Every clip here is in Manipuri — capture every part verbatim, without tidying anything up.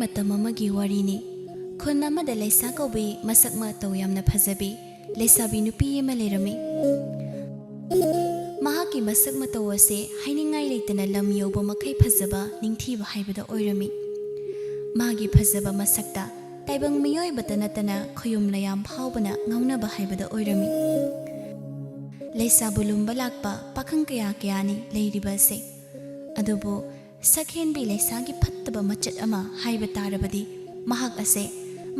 ꯃꯇꯝ ꯑꯃꯒꯤ ꯋꯥꯔꯤꯅꯤ꯫ ꯈꯨꯟ ꯑꯃꯗ ꯂꯩꯁꯥ ꯀꯧꯕꯤ ꯃꯁꯛ ꯃꯇꯧ ꯌꯥꯝꯅ ꯐꯖꯕꯤ ꯂꯩꯁꯥꯕꯤ ꯅꯨꯄꯤ ꯑꯃ ꯂꯩꯔꯝꯃꯤ꯫ ꯃꯍꯥꯛꯀꯤ ꯃꯁꯛ ꯃꯇꯧ ꯑꯁꯤ ꯍꯥꯏꯅꯤꯡꯉꯥꯏ ꯂꯩꯇꯅ ꯂꯝ ꯌꯧꯕ ꯃꯈꯩ ꯐꯖꯕ, ꯅꯤꯡꯊꯤꯕ ꯍꯥꯏꯕꯗꯣ ꯑꯣꯏꯔꯝꯃꯤ꯫ ꯃꯥꯒꯤ ꯐꯖꯕ ꯃꯁꯛꯇ ꯇꯥꯏꯕꯪ ꯃꯤꯑꯣꯏꯕꯇ ꯅꯠꯇꯅ ꯈꯣꯌꯨꯝ ꯂꯌꯥꯝ ꯐꯥꯎꯕꯅ ꯉꯥꯎꯅꯕ ꯍꯥꯏꯕꯗꯣ ꯑꯣꯏꯔꯝꯃꯤ꯫ ꯂꯩꯁꯥꯕꯨ ꯂꯨꯝꯕ ꯂꯥꯛꯄ ꯄꯥꯈꯪ ꯀꯌꯥ ꯀꯌꯥꯅꯤ ꯂꯩꯔꯤꯕ ꯑꯁꯦ꯫ ꯑꯗꯨꯕꯨ ꯁꯛꯍꯦꯟꯕꯤ ꯂꯩꯁꯥꯒꯤ ꯐꯠꯇꯕ ꯃꯆꯠ ꯑꯃ ꯍꯥꯏꯕ ꯇꯥꯔꯕꯗꯤ, ꯃꯍꯥꯛ ꯑꯁꯦ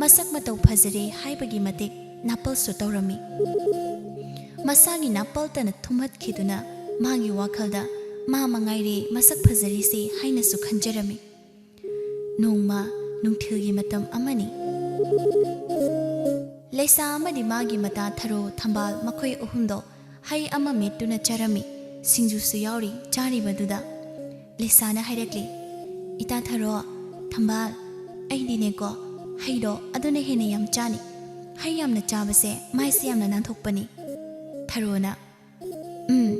ꯃꯁꯛ ꯃꯇꯧ ꯐꯖꯔꯦ ꯍꯥꯏꯕꯒꯤ ꯃꯇꯤꯛ ꯅꯥꯄꯜꯁꯨ ꯇꯧꯔꯝꯃꯤ꯫ ꯃꯁꯥꯒꯤ ꯅꯥꯄꯜꯇꯅ ꯊꯨꯝꯍꯠꯈꯤꯗꯨꯅ ꯃꯥꯒꯤ ꯋꯥꯈꯜꯗ ꯃꯥ ꯃꯉꯥꯏꯔꯦ ꯃꯁꯛ ꯐꯖꯔꯤꯁꯦ ꯍꯥꯏꯅꯁꯨ ꯈꯟꯖꯔꯝꯃꯤ꯫ ꯅꯣꯡꯃ ꯅꯨꯡꯊꯤꯜꯒꯤ ꯃꯇꯝ ꯑꯃꯅꯤ꯫ ꯂꯩꯁꯥ ꯑꯃꯗꯤ ꯃꯥꯒꯤ ꯃꯇꯥ ꯊꯔꯣ ꯊꯝꯕꯥꯜ ꯃꯈꯣꯏ ꯑꯍꯨꯝꯗꯣ ꯍꯩ ꯑꯃ ꯃꯦꯠꯇꯨꯅ ꯆꯥꯔꯝꯃꯤ꯫ ꯁꯤꯡꯖꯨꯁꯨ ꯌꯥꯎꯔꯤ ꯆꯥꯔꯤꯕꯗꯨꯗ꯫ ꯂꯩꯁꯥꯅ ꯍꯥꯏꯔꯛꯂꯤ, "ꯏꯇꯥ ꯊꯔꯣ, ꯊꯝꯕꯥꯜ, ꯑꯩꯗꯤꯅꯦꯀꯣ, ꯍꯩꯗꯣ ꯑꯗꯨꯅ ꯍꯦꯟꯅ ꯌꯥꯝ ꯆꯥꯅꯤ꯫ ꯍꯩ ꯌꯥꯝꯅ ꯆꯥꯕꯁꯦ ꯃꯥꯏꯁꯦ ꯌꯥꯝꯅ ꯅꯥꯟꯊꯣꯛꯄꯅꯤ꯫" ꯊꯔꯣꯅ, "ꯎꯝ,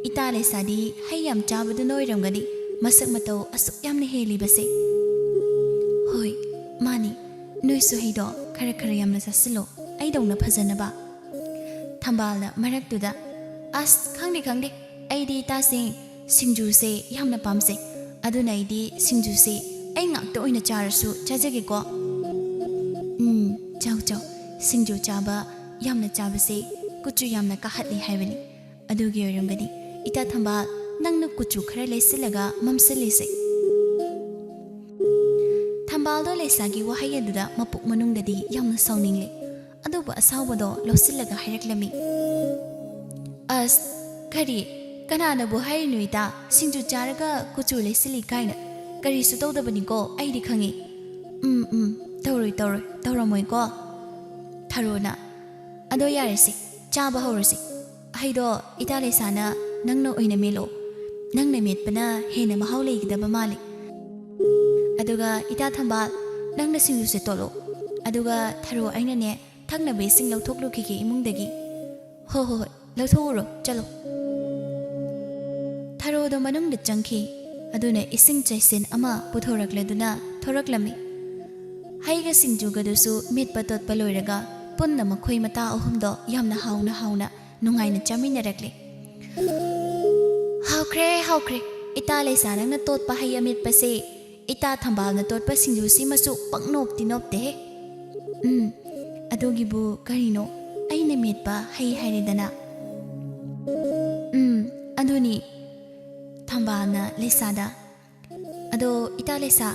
ꯏꯇꯥ ꯂꯩꯁꯥꯗꯤ ꯍꯩ ꯌꯥꯝ ꯆꯥꯕꯗꯨꯅ ꯑꯣꯏꯔꯝꯒꯅꯤ ꯃꯁꯛ ꯃꯇꯧ ꯑꯁꯨꯛ ꯌꯥꯝꯅ ꯍꯦꯜꯂꯤꯕꯁꯦ꯫" "ꯍꯣꯏ, ꯃꯥꯅꯤ꯫ ꯅꯣꯏꯁꯨ ꯍꯩꯗꯣ ꯈꯔ ꯈꯔ ꯌꯥꯝꯅ ꯆꯥꯁꯤꯜꯂꯣ, ꯑꯩꯗꯧꯅ ꯐꯖꯅꯕ꯫" ꯊꯝꯕꯥꯜꯅ ꯃꯔꯛꯇꯨꯗ, "ꯑꯁ, ꯈꯪꯗꯦ, ꯈꯪꯗꯦ, ꯑꯩꯗꯤ ꯏꯇꯥꯁꯤꯡ ꯁꯤꯡꯖꯨꯁꯦ ꯌꯥꯝꯅ ꯄꯥꯝꯖꯩ꯫ ꯑꯗꯨꯅ ꯑꯩꯗꯤ ꯁꯤꯡꯖꯨꯁꯦ ꯑꯩ ꯉꯥꯛꯇ ꯑꯣꯏꯅ ꯆꯥꯔꯁꯨ ꯆꯥꯖꯒꯦꯀꯣ꯫" "ꯎꯝ, ꯆꯥꯎ, ꯆꯥꯎ꯫ ꯁꯤꯡꯖꯨ ꯆꯥꯕ, ꯌꯥꯝꯅ ꯆꯥꯕꯁꯦ ꯀꯨꯆꯨ ꯌꯥꯝꯅ ꯀꯥꯍꯠꯂꯤ ꯍꯥꯏꯕꯅꯤ꯫ ꯑꯗꯨꯒꯤ ꯑꯣꯏꯔꯝꯒꯅꯤ ꯏꯇꯥ ꯊꯝꯕꯥꯜ ꯅꯪꯅ ꯀꯨꯆꯨ ꯈꯔ ꯂꯩꯁꯤꯜꯂꯒ ꯃꯝꯁꯤꯜꯂꯤꯁꯦ꯫" ꯊꯝꯕꯥꯜꯗꯣ ꯂꯩꯁꯥꯒꯤ ꯋꯥꯍꯩ ꯑꯗꯨꯗ ꯃꯄꯨꯛ ꯃꯅꯨꯡꯗꯗꯤ ꯌꯥꯝꯅ ꯁꯥꯎꯅꯤꯡꯂꯦ꯫ ꯑꯗꯨꯕꯨ ꯑꯁꯥꯎꯕꯗꯣ ꯂꯧꯁꯤꯜꯂꯒ ꯍꯥꯏꯔꯛꯂꯝꯃꯤ, "ꯑꯁ, ꯀꯔꯤ? ꯀꯅꯥꯅꯕꯨ ꯍꯥꯏꯔꯤꯅꯣ ꯏꯇꯥ? ꯁꯤꯡꯖꯨ ꯆꯥꯔꯒ ꯀꯨꯆꯨ ꯂꯩꯁꯤꯜꯂꯤ ꯀꯥꯏꯅ? ꯀꯔꯤꯁꯨ ꯇꯧꯗꯕꯅꯤꯀꯣ, ꯑꯩꯗꯤ ꯈꯪꯉꯤ꯫" "ꯎꯝ, ꯎꯝ, ꯇꯧꯔꯣꯏ, ꯇꯧꯔꯣꯏ, ꯇꯧꯔꯝꯃꯣꯏꯀꯣ꯫" ꯊꯔꯣꯅ, "ꯑꯗꯣ ꯌꯥꯔꯦꯁꯦ, ꯆꯥꯕ ꯍꯧꯔꯁꯤ꯫ ꯍꯩꯗꯣ ꯏꯇꯥ ꯂꯩꯁꯥꯅ ꯅꯪꯅ ꯑꯣꯏꯅ ꯃꯦꯠꯂꯣ꯫ ꯅꯪꯅ ꯃꯦꯠꯄꯅ ꯍꯦꯟꯅ ꯃꯍꯥꯎ ꯂꯩꯒꯗꯕ ꯃꯥꯜꯂꯤ꯫ ꯑꯗꯨꯒ ꯏꯇꯥ ꯊꯝꯕꯥꯜ, ꯅꯪꯅ ꯁꯤꯡꯖꯨꯁꯦ ꯇꯣꯠꯂꯣ꯫ ꯑꯗꯨꯒ ꯊꯔꯣ, ꯑꯩꯅꯅꯦ ꯊꯛꯅꯕ ꯏꯁꯤꯡ ꯂꯧꯊꯣꯛꯂꯨꯈꯤꯒꯦ ꯏꯃꯨꯡꯗꯒꯤ꯫" "ꯍꯣ, ꯍꯣ, ꯍꯣꯏ, ꯂꯧꯊꯣꯛꯎꯔꯣ, ꯆꯠꯂꯣ꯫" ꯊꯔꯣꯗꯣ ꯃꯅꯨꯡꯗ ꯆꯪꯈꯤ꯫ ꯑꯗꯨꯅ ꯏꯁꯤꯡ ꯆꯥꯏꯁꯤꯟ ꯑꯃ ꯄꯨꯊꯣꯔꯛꯂꯗꯨꯅ ꯊꯣꯔꯛꯂꯝꯃꯤ꯫ ꯍꯩꯒ ꯁꯤꯡꯖꯨꯒꯗꯨꯁꯨ ꯃꯦꯠꯄ ꯇꯣꯠꯄ ꯂꯣꯏꯔꯒ ꯄꯨꯟꯅ ꯃꯈꯣꯏ ꯃꯇꯥ ꯑꯍꯨꯝꯗꯣ ꯌꯥꯝꯅ ꯍꯥꯎꯅ ꯍꯥꯎꯅ ꯅꯨꯡꯉꯥꯏꯅ ꯆꯥꯃꯤꯟꯅꯔꯛꯂꯦ꯫ "ꯍꯥꯎꯈ꯭ꯔꯦ, ꯍꯥꯎꯈ꯭ꯔꯦ꯫ ꯏꯇꯥ ꯂꯩꯁꯥ, ꯅꯪꯅ ꯇꯣꯠꯄ ꯍꯩ ꯑꯃꯦꯠꯄꯁꯦ ꯏꯇꯥ ꯊꯝꯕꯥꯜꯅ ꯇꯣꯠꯄ ꯁꯤꯡꯖꯨꯁꯤꯃꯁꯨ ꯄꯪꯅꯣꯞꯇꯤ ꯅꯣꯞꯇꯦꯍꯦ꯫ ꯎꯝ, ꯑꯗꯨꯒꯤꯕꯨ ꯀꯔꯤꯅꯣ ꯑꯩꯅ ꯃꯦꯠꯄ ꯍꯩ ꯍꯥꯏꯔꯦꯗꯅ?" "ꯎꯝ, ꯑꯗꯨꯅꯤ꯫" ꯊꯝꯕꯥꯜꯅ ꯂꯩꯁꯥꯗ, "ꯑꯗꯣ ꯏꯇꯥ ꯂꯩꯁꯥ,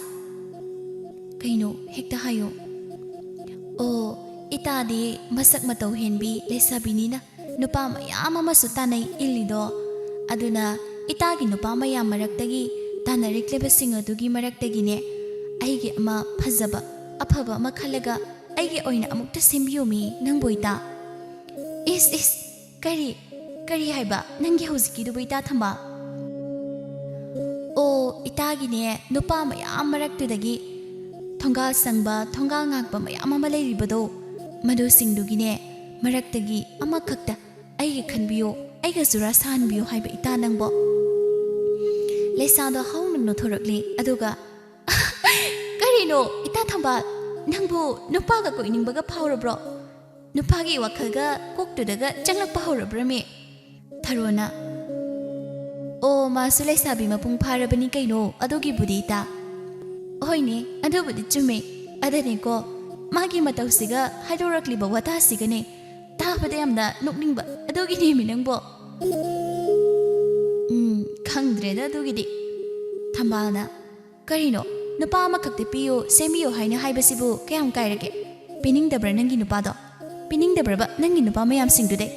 ꯀꯩꯅꯣ ꯍꯦꯛꯇ ꯍꯥꯏꯌꯣ?" "ꯑꯣ, ꯏꯇꯥꯗꯤ ꯃꯁꯛ ꯃꯇꯧ ꯍꯦꯟꯕꯤ ꯂꯩꯁꯥꯕꯤꯅꯤꯅ ꯅꯨꯄꯥ ꯃꯌꯥꯝ ꯑꯃꯁꯨ ꯇꯥꯟꯅꯩ ꯏꯜꯂꯤꯗꯣ꯫ ꯑꯗꯨꯅ ꯏꯇꯥꯒꯤ ꯅꯨꯄꯥ ꯃꯌꯥꯝ ꯃꯔꯛꯇꯒꯤ ꯇꯥꯟꯅꯔꯛꯂꯤꯕꯁꯤꯡ ꯑꯗꯨꯒꯤ ꯃꯔꯛꯇꯒꯤꯅꯦ, ꯑꯩꯒꯤ ꯑꯃ ꯐꯖꯕ ꯑꯐꯕ ꯑꯃ ꯈꯜꯂꯒ ꯑꯩꯒꯤ ꯑꯣꯏꯅ ꯑꯃꯨꯛꯇ ꯁꯦꯝꯕꯤꯌꯣꯃꯤ ꯅꯪꯕꯨ ꯏꯇꯥ꯫" "ꯏꯁ, ꯏꯁ, ꯀꯔꯤ, ꯀꯔꯤ ꯍꯥꯏꯕ ꯅꯪꯒꯤ ꯍꯧꯖꯤꯛꯀꯤꯗꯨꯕꯨ ꯏꯇꯥ ꯊꯝꯕꯥꯜ?" "ꯑꯣ, ꯏꯇꯥꯒꯤꯅꯦ ꯅꯨꯄꯥ ꯃꯌꯥꯝ ꯃꯔꯛꯇꯨꯗꯒꯤ ꯊꯣꯡꯒꯥꯜ ꯁꯪꯕ, ꯊꯣꯡꯒꯥꯜ ꯉꯥꯛꯄ ꯃꯌꯥꯝ ꯑꯃ ꯂꯩꯔꯤꯕꯗꯣ, ꯃꯗꯨꯁꯤꯡꯗꯨꯒꯤꯅꯦ ꯃꯔꯛꯇꯒꯤ ꯑꯃꯈꯛꯇ ꯑꯩꯒꯤ ꯈꯟꯕꯤꯌꯨ, ꯑꯩꯒ ꯆꯨꯔꯥ ꯁꯥꯍꯟꯕꯤꯌꯨ ꯍꯥꯏꯕ ꯏꯇꯥ ꯅꯪꯕꯣ꯫" ꯂꯩꯁꯥꯗꯣ ꯍꯧꯅ ꯅꯣꯛꯊꯣꯔꯛꯂꯦ, ꯑꯗꯨꯒ, "ꯀꯔꯤꯅꯣ ꯏꯇꯥ ꯊꯝꯕꯥꯜ, ꯅꯪꯕꯨ ꯅꯨꯄꯥꯒ ꯀꯣꯏꯅꯤꯡꯕꯒ ꯐꯥꯎꯔꯕ꯭ꯔꯣ? ꯅꯨꯄꯥꯒꯤ ꯋꯥꯈꯜꯒ ꯀꯣꯛꯇꯨꯗꯒ ꯆꯪꯂꯛꯄ ꯍꯧꯔꯕ꯭ꯔꯃꯤ?" ꯊꯔꯣꯅ, "ꯑꯣ, ꯃꯥꯁꯨ ꯂꯩꯁꯥꯕꯤ ꯃꯄꯨꯡ ꯐꯥꯔꯕꯅꯤ ꯀꯩꯅꯣ, ꯑꯗꯨꯒꯤꯕꯨꯗꯤ ꯏꯇꯥ꯫" "ꯍꯣꯏꯅꯦ, ꯑꯗꯨꯕꯨꯗꯤ ꯆꯨꯝꯃꯦ꯫ ꯑꯗꯅꯦꯀꯣ, ꯃꯥꯒꯤ ꯃꯇꯧꯁꯤꯒ ꯍꯥꯏꯗꯣꯔꯛꯂꯤꯕ ꯋꯥꯇꯥꯁꯤꯒꯅꯦ, ꯇꯥꯕꯗ ꯌꯥꯝꯅ ꯅꯣꯛꯅꯤꯡꯕ, ꯑꯗꯨꯒꯤꯅꯦꯃꯤ ꯅꯪꯕꯣ꯫" "ꯎꯝ, ꯈꯪꯗ꯭ꯔꯦꯗ ꯑꯗꯨꯒꯤꯗꯤ꯫" ꯊꯝꯕꯥꯜꯅ, "ꯀꯔꯤꯅꯣ, ꯅꯨꯄꯥ ꯑꯃꯈꯛꯇ ꯄꯤꯌꯨ, ꯁꯦꯝꯕꯤꯌꯨ ꯍꯥꯏꯅ ꯍꯥꯏꯕꯁꯤꯕꯨ ꯀꯌꯥꯝ ꯀꯥꯏꯔꯒꯦ? ꯄꯤꯅꯤꯡꯗꯕ꯭ꯔꯥ ꯅꯪꯒꯤ ꯅꯨꯄꯥꯗꯣ? ꯄꯤꯅꯤꯡꯗꯕ꯭ꯔꯕ ꯅꯪꯒꯤ ꯅꯨꯄꯥ ꯃꯌꯥꯝꯁꯤꯡꯗꯨꯗꯩ?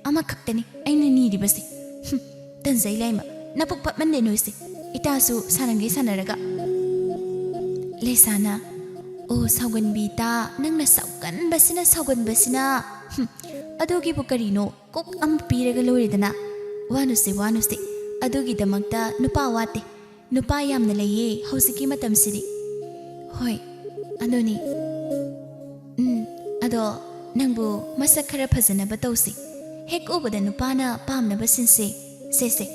ꯑꯃꯈꯛꯇꯅꯤ ꯑꯩꯅ ꯅꯤꯔꯤꯕꯁꯦ꯫ ꯍꯨꯝ, ꯇꯟꯖꯩ ꯂꯥꯏꯃ, ꯅꯕꯨꯛ ꯐꯠꯃꯟꯗꯦ ꯅꯣꯏꯁꯦ꯫ ꯏꯇꯥꯁꯨ ꯁꯥꯟꯅꯒꯦ ꯁꯥꯟꯅꯔꯒ꯫" ꯂꯩꯁꯥꯅ, "ꯑꯣ ꯁꯥꯎꯒꯟꯕꯤ ꯏꯇꯥ, ꯅꯪꯅ ꯁꯥꯎꯒꯟꯕꯁꯤꯅ, ꯁꯥꯎꯒꯟꯕꯁꯤꯅ꯫ ꯍꯨꯝ, ꯑꯗꯨꯒꯤꯕꯨ ꯀꯔꯤꯅꯣ, ꯀꯣꯛ ꯑꯃ ꯄꯤꯔꯒ ꯂꯣꯏꯔꯦꯗꯅ꯫ ꯋꯥꯅꯨꯁꯦ, ꯋꯥꯅꯨꯁꯦ, ꯑꯗꯨꯒꯤꯗꯃꯛꯇ ꯅꯨꯄꯥ ꯋꯥꯠꯇꯦ꯫ ꯅꯨꯄꯥ ꯌꯥꯝꯅ ꯂꯩꯌꯦ ꯍꯧꯖꯤꯛꯀꯤ ꯃꯇꯝꯁꯤꯗꯤ꯫" "ꯍꯣꯏ, ꯑꯗꯨꯅꯤ꯫ ꯎꯝ, ꯑꯗꯣ ꯅꯪꯕꯨ ꯃꯁꯛ ꯈꯔ ꯐꯖꯅꯕ ꯇꯧꯁꯤ꯫ ꯍꯦꯛ ꯎꯕꯗ ꯅꯨꯄꯥꯅ ꯄꯥꯝꯅꯕ ꯁꯤꯟꯁꯦ꯫ ꯁꯦ, ꯁꯦ,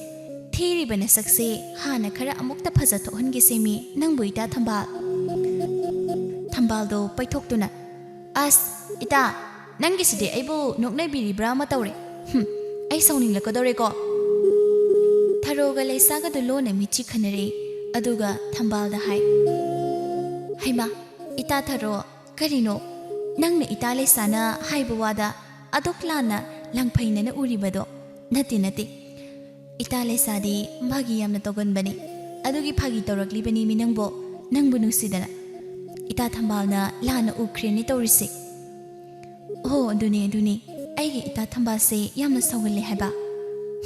ꯊꯤꯔꯤꯕ ꯅꯁꯛꯁꯦ ꯍꯥꯟꯅ ꯈꯔ ꯑꯃꯨꯛꯇ ꯐꯖꯊꯣꯛꯍꯟꯒꯦꯁꯦ ꯃꯤ, ꯅꯪꯕꯨ ꯏꯇꯥ ꯊꯝꯕꯥꯜ꯫" ꯊꯝꯕꯥꯜꯗꯣ ꯄꯩꯊꯣꯛꯇꯨꯅ, "ꯑꯁ, ꯏꯇꯥ, ꯅꯪꯒꯤꯁꯤꯗꯤ ꯑꯩꯕꯨ ꯅꯣꯛꯅꯕꯤꯔꯤꯕ꯭ꯔꯥ ꯑꯃ ꯇꯧꯔꯦ꯫ ꯍꯨꯝ, ꯑꯩ ꯁꯥꯎꯅꯤꯡꯂꯛꯀꯗꯧꯔꯦꯀꯣ꯫" ꯊꯔꯣꯒ ꯂꯩꯁꯥꯒꯗꯨ ꯂꯣꯟꯅ ꯃꯤꯠꯆꯤ ꯈꯟꯅꯔꯛꯏ꯫ ꯑꯗꯨꯒ ꯊꯝꯕꯥꯜꯗ ꯍꯥꯏ, "ꯍꯩꯃꯥ, ꯏꯇꯥ ꯊꯔꯣ, ꯀꯔꯤꯅꯣ? ꯅꯪꯅ ꯏꯇꯥ ꯂꯩꯁꯥꯅ ꯍꯥꯏꯕ ꯋꯥꯗ ꯑꯗꯨꯛ ꯂꯥꯟꯅ ꯂꯪꯐꯩꯅꯅ ꯎꯔꯤꯕꯗꯣ? ꯅꯠꯇꯦ, ꯅꯠꯇꯦ꯫ ꯏꯇꯥ ꯂꯩꯁꯥꯗꯤ ꯐꯥꯒꯤ ꯌꯥꯝꯅ ꯇꯧꯒꯟꯕꯅꯤ꯫ ꯑꯗꯨꯒꯤ ꯐꯥꯒꯤ ꯇꯧꯔꯛꯂꯤꯕꯅꯤ ꯃꯤ ꯅꯪꯕꯣ, ꯅꯪꯕꯨ ꯅꯨꯡꯁꯤꯗꯅ꯫" ꯏꯇꯥ ꯊꯝꯕꯥꯜꯅ ꯂꯥꯟꯅ ꯎꯈ꯭ꯔꯦꯅꯦ ꯇꯧꯔꯤꯁꯦ꯫ "ꯑꯣ, ꯑꯗꯨꯅꯦ, ꯑꯗꯨꯅꯦ꯫ ꯑꯩꯒꯤ ꯏꯇꯥ ꯊꯝꯕꯥꯜꯁꯦ ꯌꯥꯝꯅ ꯁꯥꯎꯒꯜꯂꯦ ꯍꯥꯏꯕ꯫"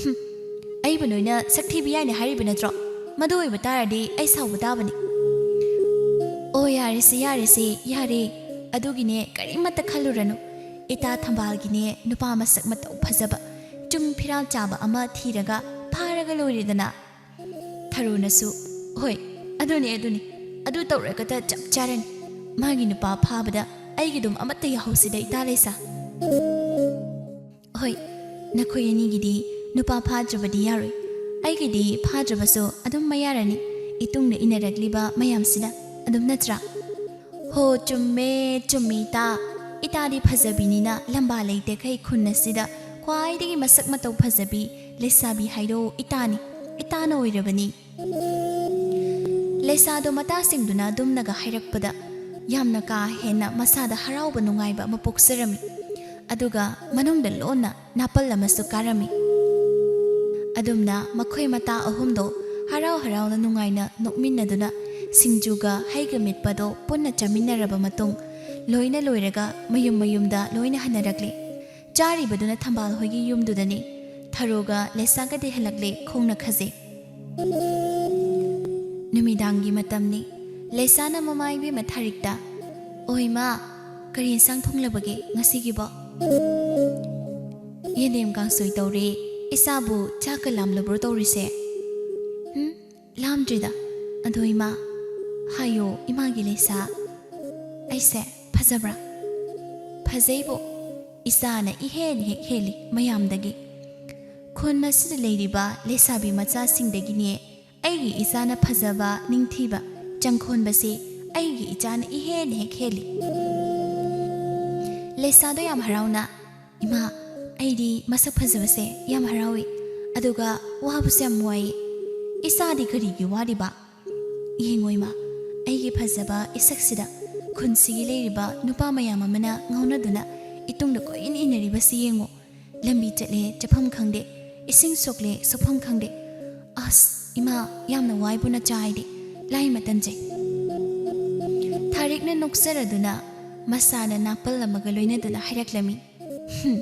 "ꯍꯨꯝ, ꯑꯩꯕꯨ ꯅꯣꯏꯅ ꯁꯛꯊꯤꯕꯤ ꯍꯥꯏꯅ ꯍꯥꯏꯔꯤꯕ ꯅꯠꯇ꯭ꯔꯣ? ꯃꯗꯨ ꯑꯣꯏꯕ ꯇꯥꯔꯗꯤ ꯑꯩ ꯁꯥꯎꯕ ꯇꯥꯕꯅꯤ꯫" "ꯑꯣ, ꯌꯥꯔꯦꯁꯦ, ꯌꯥꯔꯦꯁꯦ, ꯌꯥꯔꯦ꯫ ꯑꯗꯨꯒꯤꯅꯦ ꯀꯔꯤꯃꯠꯇ ꯈꯜꯂꯨꯔꯅꯨ꯫ ꯏꯇꯥ ꯊꯝꯕꯥꯜꯒꯤꯅꯦ ꯅꯨꯄꯥ ꯃꯁꯛ ꯃꯇꯧ ꯐꯖꯕ, ꯆꯨꯡ ꯐꯤꯔꯥꯜ ꯆꯥꯕ ꯑꯃ ꯊꯤꯔꯒ ꯐꯥꯔꯒ ꯂꯣꯏꯔꯦꯗꯅ꯫" ꯊꯔꯣꯅꯁꯨ, "ꯍꯣꯏ, ꯑꯗꯨꯅꯤ, ꯑꯗꯨꯅꯤ꯫ ꯑꯗꯨ ꯇꯧꯔꯒꯗ ꯆꯞ ꯆꯥꯔꯅꯤ꯫ ꯃꯥꯒꯤ ꯅꯨꯄꯥ ꯐꯥꯕꯗ ꯑꯩꯒꯤꯗꯨꯝ ꯑꯃꯠꯇ ꯌꯥꯍꯧꯁꯤꯗ, ꯏꯇꯥ ꯂꯩꯁꯥ꯫" "ꯍꯣꯏ, ꯅꯈꯣꯏ ꯑꯅꯤꯒꯤꯗꯤ ꯅꯨꯄꯥ ꯐꯥꯗ꯭ꯔꯕꯗꯤ ꯌꯥꯔꯣꯏ꯫ ꯑꯩꯒꯤꯗꯤ ꯐꯥꯗ꯭ꯔꯕꯁꯨ ꯑꯗꯨꯝ ꯃꯌꯥꯔꯅꯤ, ꯏꯇꯨꯡꯗ ꯏꯟꯅꯔꯛꯂꯤꯕ ꯃꯌꯥꯝꯁꯤꯅ ꯑꯗꯨꯝ, ꯅꯠꯇ꯭ꯔꯥ?" "ꯍꯣ, ꯆꯨꯝꯃꯦ, ꯆꯨꯝꯃꯦ, ꯏꯇꯥ꯫ ꯏꯇꯥꯗꯤ ꯐꯖꯕꯤꯅꯤꯅ ꯂꯝꯕꯥ ꯂꯩꯇꯦꯈꯩ ꯈꯨꯟ ꯑꯁꯤꯗ ꯈ꯭ꯋꯥꯏꯗꯒꯤ ꯃꯁꯛ ꯃꯇꯧ ꯐꯖꯕꯤ ꯂꯩꯁꯥꯕꯤ ꯍꯥꯏꯗꯣ ꯏꯇꯥꯅꯤ, ꯏꯇꯥꯅ ꯑꯣꯏꯔꯕꯅꯤ꯫" ꯂꯩꯁꯥꯗꯣ ꯃꯇꯥꯁꯤꯡꯗꯨꯅ ꯑꯗꯨꯝꯅꯒ ꯍꯥꯏꯔꯛꯄꯗ ꯌꯥꯝꯅ ꯀꯥ ꯍꯦꯟꯅ ꯃꯁꯥꯗ ꯍꯔꯥꯎꯕ ꯅꯨꯡꯉꯥꯏꯕ ꯑꯃ ꯄꯣꯛꯆꯔꯝꯃꯤ꯫ ꯑꯗꯨꯒ ꯃꯅꯨꯡꯗ ꯂꯣꯟꯅ ꯅꯥꯄꯜ ꯑꯃꯁꯨ ꯀꯥꯔꯝꯃꯤ꯫ ꯑꯗꯨꯝꯅ ꯃꯈꯣꯏ ꯃꯇꯥ ꯑꯍꯨꯝꯗꯣ ꯍꯔꯥꯎ ꯍꯔꯥꯎꯅ ꯅꯨꯡꯉꯥꯏꯅ ꯅꯣꯛꯃꯤꯟꯅꯗꯨꯅ ꯁꯤꯡꯖꯨꯒ ꯍꯩꯒ ꯃꯦꯠꯄꯗꯣ ꯄꯨꯟꯅ ꯆꯥꯃꯤꯟꯅꯔꯕ ꯃꯇꯨꯡ, ꯂꯣꯏꯅ ꯂꯣꯏꯔꯒ ꯃꯌꯨꯝ ꯃꯌꯨꯝꯗ ꯂꯣꯏꯅ ꯍꯟꯅꯔꯛꯂꯤ꯫ ꯆꯥꯔꯤꯕꯗꯨꯅ ꯊꯝꯕꯥꯜ ꯍꯣꯏꯒꯤ ꯌꯨꯝꯗꯨꯗꯅꯤ꯫ ꯊꯔꯣꯒ ꯂꯩꯁꯥꯒꯗꯤ ꯍꯜꯂꯛꯂꯦ ꯈꯣꯡꯅ ꯈꯖꯤꯛ꯫ ꯅꯨꯃꯤꯗꯥꯡꯒꯤ ꯃꯇꯝꯅꯤ꯫ ꯂꯩꯁꯥꯅ ꯃꯃꯥ ꯏꯕꯦꯝꯃ ꯊꯥꯔꯤꯛꯇ, "ꯑꯣꯏ ꯃꯥ, ꯀꯔꯤ ꯏꯟꯁꯥꯡ ꯊꯣꯡꯂꯕꯒꯦ ꯉꯁꯤꯒꯤꯕꯣ?" "ꯌꯦꯟꯗꯦꯝ ꯀꯥꯡꯁꯣꯏ ꯇꯧꯔꯦ꯫ ꯏꯆꯥꯕꯨ ꯆꯥꯛꯀ ꯂꯥꯝꯂꯕ꯭ꯔꯣ ꯇꯧꯔꯤꯁꯦ?" "ꯎꯝ, ꯂꯥꯝꯗ꯭ꯔꯤꯗ꯫ ꯑꯗꯣ ꯏꯃꯥ, ꯍꯥꯏꯌꯣ ꯏꯃꯥꯒꯤ ꯂꯩꯁꯥ, ꯑꯩꯁꯦ ꯐꯖꯕ꯭ꯔꯥ?" "ꯐꯖꯩꯕꯣ, ꯏꯆꯥꯅ ꯏꯍꯦꯟ ꯍꯦꯛ ꯍꯦꯜꯂꯤ ꯃꯌꯥꯝꯗꯒꯤ꯫ ꯈꯨꯟ ꯑꯁꯤꯗ ꯂꯩꯔꯤꯕ ꯂꯩꯁꯥꯕꯤ ꯃꯆꯥꯁꯤꯡꯗꯒꯤꯅꯦ ꯑꯩꯒꯤ ꯏꯆꯥꯅ ꯐꯖꯕ, ꯅꯤꯡꯊꯤꯕ, ꯆꯪꯈꯣꯟꯕꯁꯤ ꯑꯩꯒꯤ ꯏꯆꯥꯅ ꯏꯍꯦꯟ ꯍꯦꯛ ꯍꯦꯜꯂꯤ꯫ ꯂꯦꯁꯥꯗꯣ ꯌꯥꯝ ꯍꯔꯥꯎꯅ, "ꯏꯃꯥ, ꯑꯩꯗꯤ ꯃꯁꯛ ꯐꯖꯕꯁꯦ ꯌꯥꯝ ꯍꯔꯥꯎꯏ, ꯑꯗꯨꯒ ꯋꯥꯕꯁꯨ ꯌꯥꯝ ꯋꯥꯏ꯫ ꯏꯆꯥꯗꯤ ꯀꯔꯤꯒꯤ ꯋꯥꯔꯤꯕ? ꯌꯦꯡꯉꯣ ꯏꯃꯥ, ꯑꯩꯒꯤ ꯐꯖꯕ ꯏꯁꯛꯁꯤꯗ ꯈꯨꯟꯁꯤꯒꯤ ꯂꯩꯔꯤꯕ ꯅꯨꯄꯥ ꯃꯌꯥꯝ ꯑꯃꯅ ꯉꯥꯎꯅꯗꯨꯅ ꯏꯇꯨꯡꯗ ꯀꯣꯏꯏꯟ ꯏꯟꯅꯔꯤꯕꯁꯤ ꯌꯦꯡꯉꯣ꯫ ꯂꯝꯕꯤ ꯆꯠꯂꯦ ꯆꯠꯐꯝ ꯈꯪꯗꯦ, ꯏꯁꯤꯡ ꯁꯣꯛꯂꯦ ꯁꯣꯛꯐꯝ ꯈꯪꯗꯦ꯫ ꯑꯁ, ꯏꯃꯥ, ꯌꯥꯝꯅ ꯋꯥꯏꯕꯨ ꯅꯆꯥ ꯑꯩꯗꯤ, ꯂꯥꯏ ꯃꯇꯟꯖꯩ꯫" ꯊꯥꯔꯤꯛꯅ ꯅꯣꯛꯆꯔꯗꯨꯅ ꯃꯁꯥꯅ ꯅꯥꯄꯜ ꯑꯃꯒ ꯂꯣꯏꯅꯗꯨꯅ ꯍꯥꯏꯔꯛꯂꯝꯃꯤ, "ꯍꯨꯝ,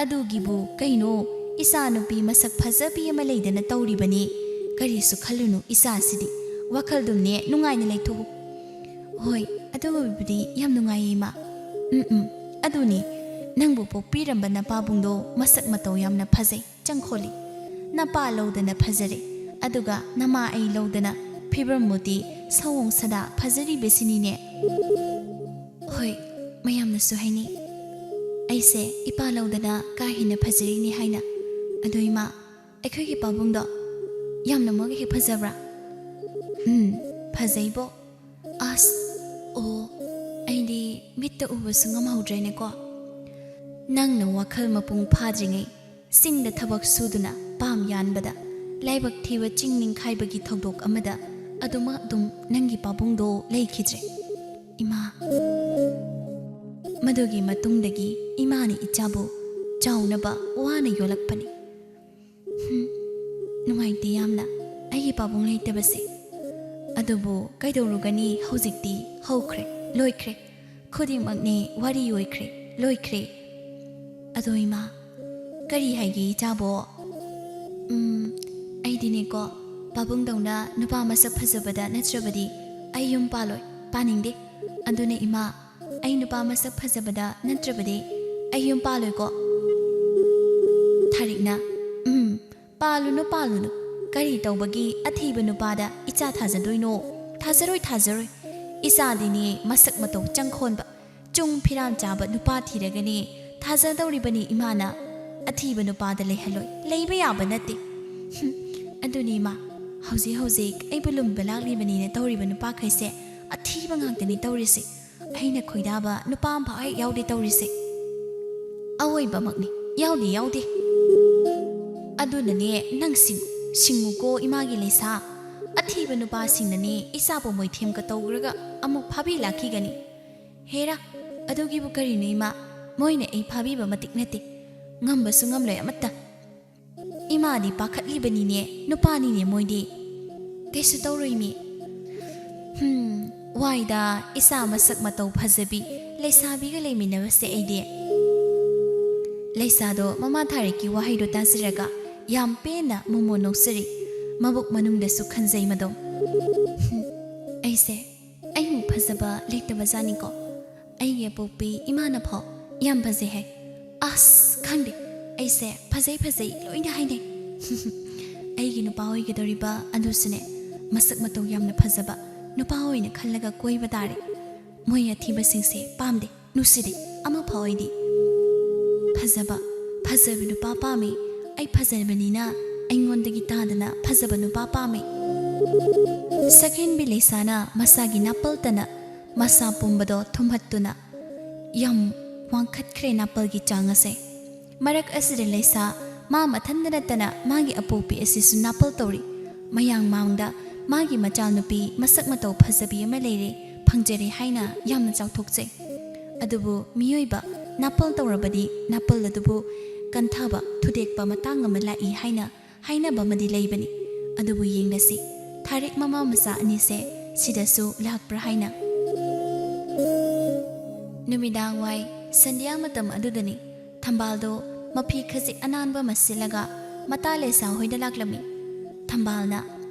ꯑꯗꯨꯒꯤꯕꯨ ꯀꯩꯅꯣ, ꯏꯆꯥꯅꯨꯄꯤ ꯃꯁꯛ ꯐꯖꯕꯤ ꯑꯃ ꯂꯩꯗꯅ ꯇꯧꯔꯤꯕꯅꯤ꯫ ꯀꯔꯤꯁꯨ ꯈꯜꯂꯨꯅꯨ, ꯏꯆꯥꯁꯤꯗꯤ꯫ ꯋꯥꯈꯜꯗꯨꯝꯅꯦ ꯅꯨꯡꯉꯥꯏꯅ ꯂꯩꯊꯣꯛꯎ꯫" "ꯍꯣꯏ, ꯑꯗꯨꯒꯤꯕꯨꯗꯤ ꯌꯥꯝ ꯅꯨꯡꯉꯥꯏꯌꯦ, ꯏꯃꯥ꯫" "ꯎꯝ, ꯎꯝ, ꯑꯗꯨꯅꯤ, ꯅꯪꯕꯨ ꯄꯣꯛꯄꯤꯔꯝꯕ ꯅꯄꯥꯕꯨꯡꯗꯣ ꯃꯁꯛ ꯃꯇꯧ ꯌꯥꯝꯅ ꯐꯖꯩ, ꯆꯪꯈꯣꯜꯂꯤ꯫ ꯅꯄꯥ ꯂꯧꯗꯅ ꯐꯖꯔꯦ, ꯑꯗꯨꯒ ꯅꯃꯥ ꯑꯩ ꯂꯧꯗꯅ ꯐꯤꯕꯝ ꯃꯨꯇꯤ ꯁꯑꯣꯡ ꯁꯥꯗꯥ ꯐꯖꯔꯤꯕꯁꯤꯅꯤꯅꯦ꯫" "ꯍꯣꯏ, ꯃꯌꯥꯝꯅꯁꯨ ꯍꯥꯏꯅꯩ ꯑꯩꯁꯦ ꯏꯄꯥ ꯂꯧꯗꯅ ꯀꯥ ꯍꯦꯟꯅ ꯐꯖꯔꯤꯅꯤ ꯍꯥꯏꯅ꯫ ꯑꯗꯣ ꯏꯃꯥ, ꯑꯩꯈꯣꯏꯒꯤ ꯄꯥꯕꯨꯡꯗꯣ ꯌꯥꯝꯅꯃꯛ ꯍꯦꯛ ꯐꯖꯕ꯭ꯔꯥ?" "ꯎꯝ, ꯐꯖꯩꯕꯣ꯫" "ꯑꯁ, ꯑꯣ, ꯑꯩꯗꯤ ꯃꯤꯠꯇ ꯎꯕꯁꯨ ꯉꯝꯍꯧꯗ꯭ꯔꯦꯅꯦꯀꯣ꯫" "ꯅꯪꯅ ꯋꯥꯈꯜ ꯃꯄꯨꯡ ꯐꯥꯗ꯭ꯔꯤꯉꯩ ꯆꯤꯡꯗ ꯊꯕꯛ ꯁꯨꯗꯨꯅ ꯄꯥꯝ ꯌꯥꯟꯕꯗ ꯂꯥꯏꯕꯛ ꯊꯤꯕ ꯆꯤꯡ ꯅꯤꯡꯈꯥꯏꯕꯒꯤ ꯊꯧꯗꯣꯛ ꯑꯃꯗ ꯑꯗꯨꯃꯛ ꯑꯗꯨꯝ ꯅꯪꯒꯤ ꯄꯥꯕꯨꯡꯗꯣ ꯂꯩꯈꯤꯗ꯭ꯔꯦ, ꯏꯃꯥ꯫" ꯃꯗꯨꯒꯤ ꯃꯇꯨꯡꯗꯒꯤ ꯏꯃꯥꯅ ꯏꯆꯥꯕꯨ ꯆꯥꯎꯅꯕ ꯋꯥꯅ ꯌꯣꯜꯂꯛꯄꯅꯤ꯫ ꯍꯨꯝ, ꯅꯨꯡꯉꯥꯏꯇꯦ ꯌꯥꯝꯅ ꯑꯩꯒꯤ ꯄꯥꯕꯨꯡ ꯂꯩꯇꯕꯁꯦ꯫ ꯑꯗꯨꯕꯨ ꯀꯩꯗꯧꯔꯨꯒꯅꯤ, ꯍꯧꯖꯤꯛꯇꯤ ꯍꯧꯈ꯭ꯔꯦ, ꯂꯣꯏꯈ꯭ꯔꯦ꯫ ꯈꯨꯗꯤꯡꯃꯛꯅꯦ ꯋꯥꯔꯤ ꯑꯣꯏꯈ꯭ꯔꯦ, ꯂꯣꯏꯈ꯭ꯔꯦ꯫ ꯑꯗꯣ ꯏꯃꯥ, ꯀꯔꯤ ꯍꯥꯏꯒꯦ ꯏꯆꯥꯕꯣ? ꯎꯝ, ꯑꯩꯗꯤꯅꯦꯀꯣ, ꯄꯥꯕꯨꯡꯗꯧꯅ ꯅꯨꯄꯥ ꯃꯁꯛ ꯐꯖꯕꯗ ꯅꯠꯇ꯭ꯔꯕꯗꯤ ꯑꯩ ꯌꯨꯝ ꯄꯥꯜꯂꯣꯏ, ꯄꯥꯅꯤꯡꯗꯦ꯫ ꯑꯗꯨꯅ ꯏꯃꯥ, ꯑꯩ ꯅꯨꯄꯥ ꯃꯁꯛ ꯐꯖꯕꯗ ꯅꯠꯇ꯭ꯔꯕꯗꯤ ꯑꯩ ꯌꯨꯝ ꯄꯥꯜꯂꯣꯏꯀꯣ꯫ ꯊꯥꯔꯤꯛꯅ, "ꯎꯝ, ꯄꯥꯜꯂꯨꯅꯨ, ꯄꯥꯜꯂꯨꯅꯨ꯫ ꯀꯔꯤ ꯇꯧꯕꯒꯤ ꯑꯊꯤꯕ ꯅꯨꯄꯥꯗ ꯏꯆꯥ ꯊꯥꯖꯗꯣꯏꯅꯣ? ꯊꯥꯖꯔꯣꯏ, ꯊꯥꯖꯔꯣꯏ꯫ ꯏꯆꯥꯗꯤꯅꯦ ꯃꯁꯛ ꯃꯇꯧ ꯆꯪꯈꯣꯟꯕ, ꯆꯨꯡ ꯐꯤꯔꯥꯟ ꯆꯥꯕ ꯅꯨꯄꯥ ꯊꯤꯔꯒꯅꯦ ꯊꯥꯖꯗꯧꯔꯤꯕꯅꯤ ꯏꯃꯥꯅ꯫ ꯑꯊꯤꯕ ꯅꯨꯄꯥꯗ ꯂꯩꯍꯜꯂꯣꯏ, ꯂꯩꯕ ꯌꯥꯕ ꯅꯠꯇꯦ꯫" ꯍꯨꯝ, ꯑꯗꯨꯅꯤ ꯏꯃꯥ, ꯍꯧꯖꯤꯛ ꯍꯧꯖꯤꯛ ꯑꯩꯕꯨ ꯂꯨꯝꯕ ꯂꯥꯛꯂꯤꯕꯅꯤꯅ ꯇꯧꯔꯤꯕ ꯅꯨꯄꯥꯈꯩꯁꯦ ꯑꯊꯤꯕ ꯉꯥꯛꯇꯅꯤ ꯇꯧꯔꯤꯁꯦ꯫ ꯑꯩꯅ ꯈꯣꯏꯗꯥꯕ ꯅꯨꯄꯥ ꯑꯃꯐꯥꯎ ꯍꯦꯛ ꯌꯥꯎꯗꯦ ꯇꯧꯔꯤꯁꯦ꯫ ꯑꯋꯣꯏꯕꯃꯛꯅꯤ, ꯌꯥꯎꯗꯦ, ꯌꯥꯎꯗꯦ꯫ ꯑꯗꯨꯅꯅꯦ, ꯅꯪ ꯁꯤꯡ-, ꯁꯤꯡꯉꯨꯀꯣ ꯏꯃꯥꯒꯤ ꯂꯩꯁꯥ꯫ ꯑꯊꯤꯕ ꯅꯨꯄꯥꯁꯤꯡꯅꯅꯦ ꯏꯆꯥꯕꯨ ꯃꯣꯏꯊꯦꯝꯒ ꯇꯧꯈ꯭ꯔꯒ ꯑꯃꯨꯛ ꯐꯥꯕꯤ ꯂꯥꯛꯈꯤꯒꯅꯤ꯫ ꯍꯦꯔꯥ, ꯑꯗꯨꯒꯤꯕꯨ ꯀꯔꯤꯅꯣ ꯏꯃꯥ? ꯃꯣꯏꯅ ꯑꯩ ꯐꯥꯕꯤꯕ ꯃꯇꯤꯛ ꯅꯠꯇꯦ꯫ ꯉꯝꯕꯁꯨ ꯉꯝꯂꯣꯏ ꯑꯃꯠꯇ꯫ ꯏꯃꯥꯗꯤ ꯄꯥꯈꯠꯂꯤꯕꯅꯤꯅꯦ, ꯅꯨꯄꯥꯅꯤꯅꯦ ꯃꯣꯏꯗꯤ꯫ ꯀꯩꯁꯨ ꯇꯧꯔꯣꯏꯃꯤ꯫ ꯍꯝ, ꯋꯥꯏꯗ, ꯏꯆꯥ ꯃꯁꯛ ꯃꯇꯧ ꯐꯖꯕꯤ ꯂꯩꯁꯥꯕꯤꯒ ꯂꯩꯃꯤꯟꯅꯕꯁꯦ ꯑꯩꯗꯤ꯫ ꯂꯩꯁꯥꯗꯣ ꯃꯃꯥ ꯊꯥꯔꯤꯛꯀꯤ ꯋꯥꯍꯩꯗꯣ ꯇꯥꯖꯔꯒ ꯌꯥꯝ ꯄꯦꯟꯅ ꯃꯣꯃꯣ ꯅꯣꯛꯆꯔꯤ꯫ ꯃꯕꯨꯛ ꯃꯅꯨꯡꯗꯁꯨ ꯈꯟꯖꯩ ꯃꯗꯣ꯫ ꯍꯝ, ꯑꯩꯁꯦ ꯑꯩꯃꯨꯛ ꯐꯖꯕ ꯂꯩꯇꯕꯖꯥꯠꯅꯤꯀꯣ꯫ ꯑꯩꯒꯤ ꯑꯄꯣꯛꯄꯤ ꯏꯃꯥꯅ ꯐꯥꯎ ꯌꯥꯝ ꯐꯖꯩ ꯍꯥꯏ꯫ ꯑꯁ, ꯈꯪꯗꯦ, ꯑꯩꯁꯦ ꯐꯖꯩ ꯐꯖꯩ ꯂꯣꯏꯅ ꯍꯥꯏꯅꯩ꯫ ꯑꯩꯒꯤ ꯅꯨꯄꯥ ꯑꯣꯏꯒꯗꯧꯔꯤꯕ ꯑꯗꯨꯁꯨꯅꯦ, ꯃꯁꯛ ꯃꯇꯧ ꯌꯥꯝꯅ ꯐꯖꯕ ꯅꯨꯄꯥ ꯑꯣꯏꯅ ꯈꯜꯂꯒ ꯀꯣꯏꯕ ꯇꯥꯔꯦ꯫ ꯃꯣꯏ ꯑꯊꯤꯕꯁꯤꯡꯁꯦ ꯄꯥꯝꯗꯦ, ꯅꯨꯡꯁꯤꯗꯦ ꯑꯃꯐꯥꯎ ꯑꯩꯗꯤ꯫ ꯐꯖꯕ, ꯐꯖꯕ ꯅꯨꯄꯥ ꯄꯥꯝꯃꯤ꯫ ꯑꯩ ꯐꯖꯕꯅꯤꯅ ꯑꯩꯉꯣꯟꯗꯒꯤ ꯇꯥꯗꯅ ꯐꯖꯕ ꯅꯨꯄꯥ ꯄꯥꯝꯃꯤ꯫ ꯁꯛꯍꯦꯟꯕꯤ ꯂꯩꯁꯥꯅ ꯃꯁꯥꯒꯤ ꯅꯥꯄꯜꯇꯅ ꯃꯁꯥ ꯄꯨꯝꯕꯗꯣ ꯊꯨꯝꯍꯠꯇꯨꯅ ꯌꯥꯝ ꯋꯥꯡꯈꯠꯈ꯭ꯔꯦ ꯅꯥꯄꯜꯒꯤ ꯆꯥꯡ ꯑꯁꯦ꯫ ꯃꯔꯛ ꯑꯁꯤꯗ ꯂꯩꯁꯥ ꯃꯥ ꯃꯊꯟꯇ ꯅꯠꯇꯅ ꯃꯥꯒꯤ ꯑꯄꯣꯛꯄꯤ ꯑꯁꯤꯁꯨ ꯅꯥꯄꯜ ꯇꯧꯔꯤ꯫ ꯃꯌꯥꯝ ꯃꯥꯡꯗ ꯃꯥꯒꯤ ꯃꯆꯥꯅꯨꯄꯤ ꯃꯁꯛ ꯃꯇꯧ ꯐꯖꯕꯤ ꯑꯃ ꯂꯩꯔꯦ, ꯐꯪꯖꯔꯦ ꯍꯥꯏꯅ ꯌꯥꯝꯅ ꯆꯥꯎꯊꯣꯛꯆꯩ꯫ ꯑꯗꯨꯕꯨ ꯃꯤꯑꯣꯏꯕ ꯅꯥꯄꯜ ꯇꯧꯔꯕꯗꯤ ꯅꯥꯄꯜ ꯑꯗꯨꯕꯨ ꯀꯟꯊꯕ, ꯊꯨꯗꯦꯛꯄ ꯃꯇꯥꯡ ꯑꯃ ꯂꯥꯛꯏ ꯍꯥꯏꯅ ꯍꯥꯏꯅꯕ ꯑꯃꯗꯤ ꯂꯩꯕꯅꯤ꯫ ꯑꯗꯨꯕꯨ ꯌꯦꯡꯂꯁꯤ, ꯊꯥꯔꯤꯛ ꯃꯃꯥ ꯃꯆꯥ ꯑꯅꯤꯁꯦ ꯁꯤꯗꯁꯨ ꯂꯥꯛꯄ꯭ꯔꯥ ꯍꯥꯏꯅ꯫ ꯅꯨꯃꯤꯗꯥꯡ ꯋꯥꯏ ꯁꯟꯙ꯭ꯌꯥ ꯃꯇꯝ ꯑꯗꯨꯗꯅꯤ꯫ ꯊꯝꯕꯥꯜꯗꯣ ꯃꯐꯤ ꯈꯖꯤꯛ ꯑꯅꯥꯟꯕ ꯑꯃ ꯁꯤꯠꯂꯒ ꯃꯇꯥ ꯂꯩꯁꯥ ꯍꯣꯏꯗ ꯂꯥꯛꯂꯝꯃꯤ꯫ ꯊꯝꯕꯥꯜꯅ,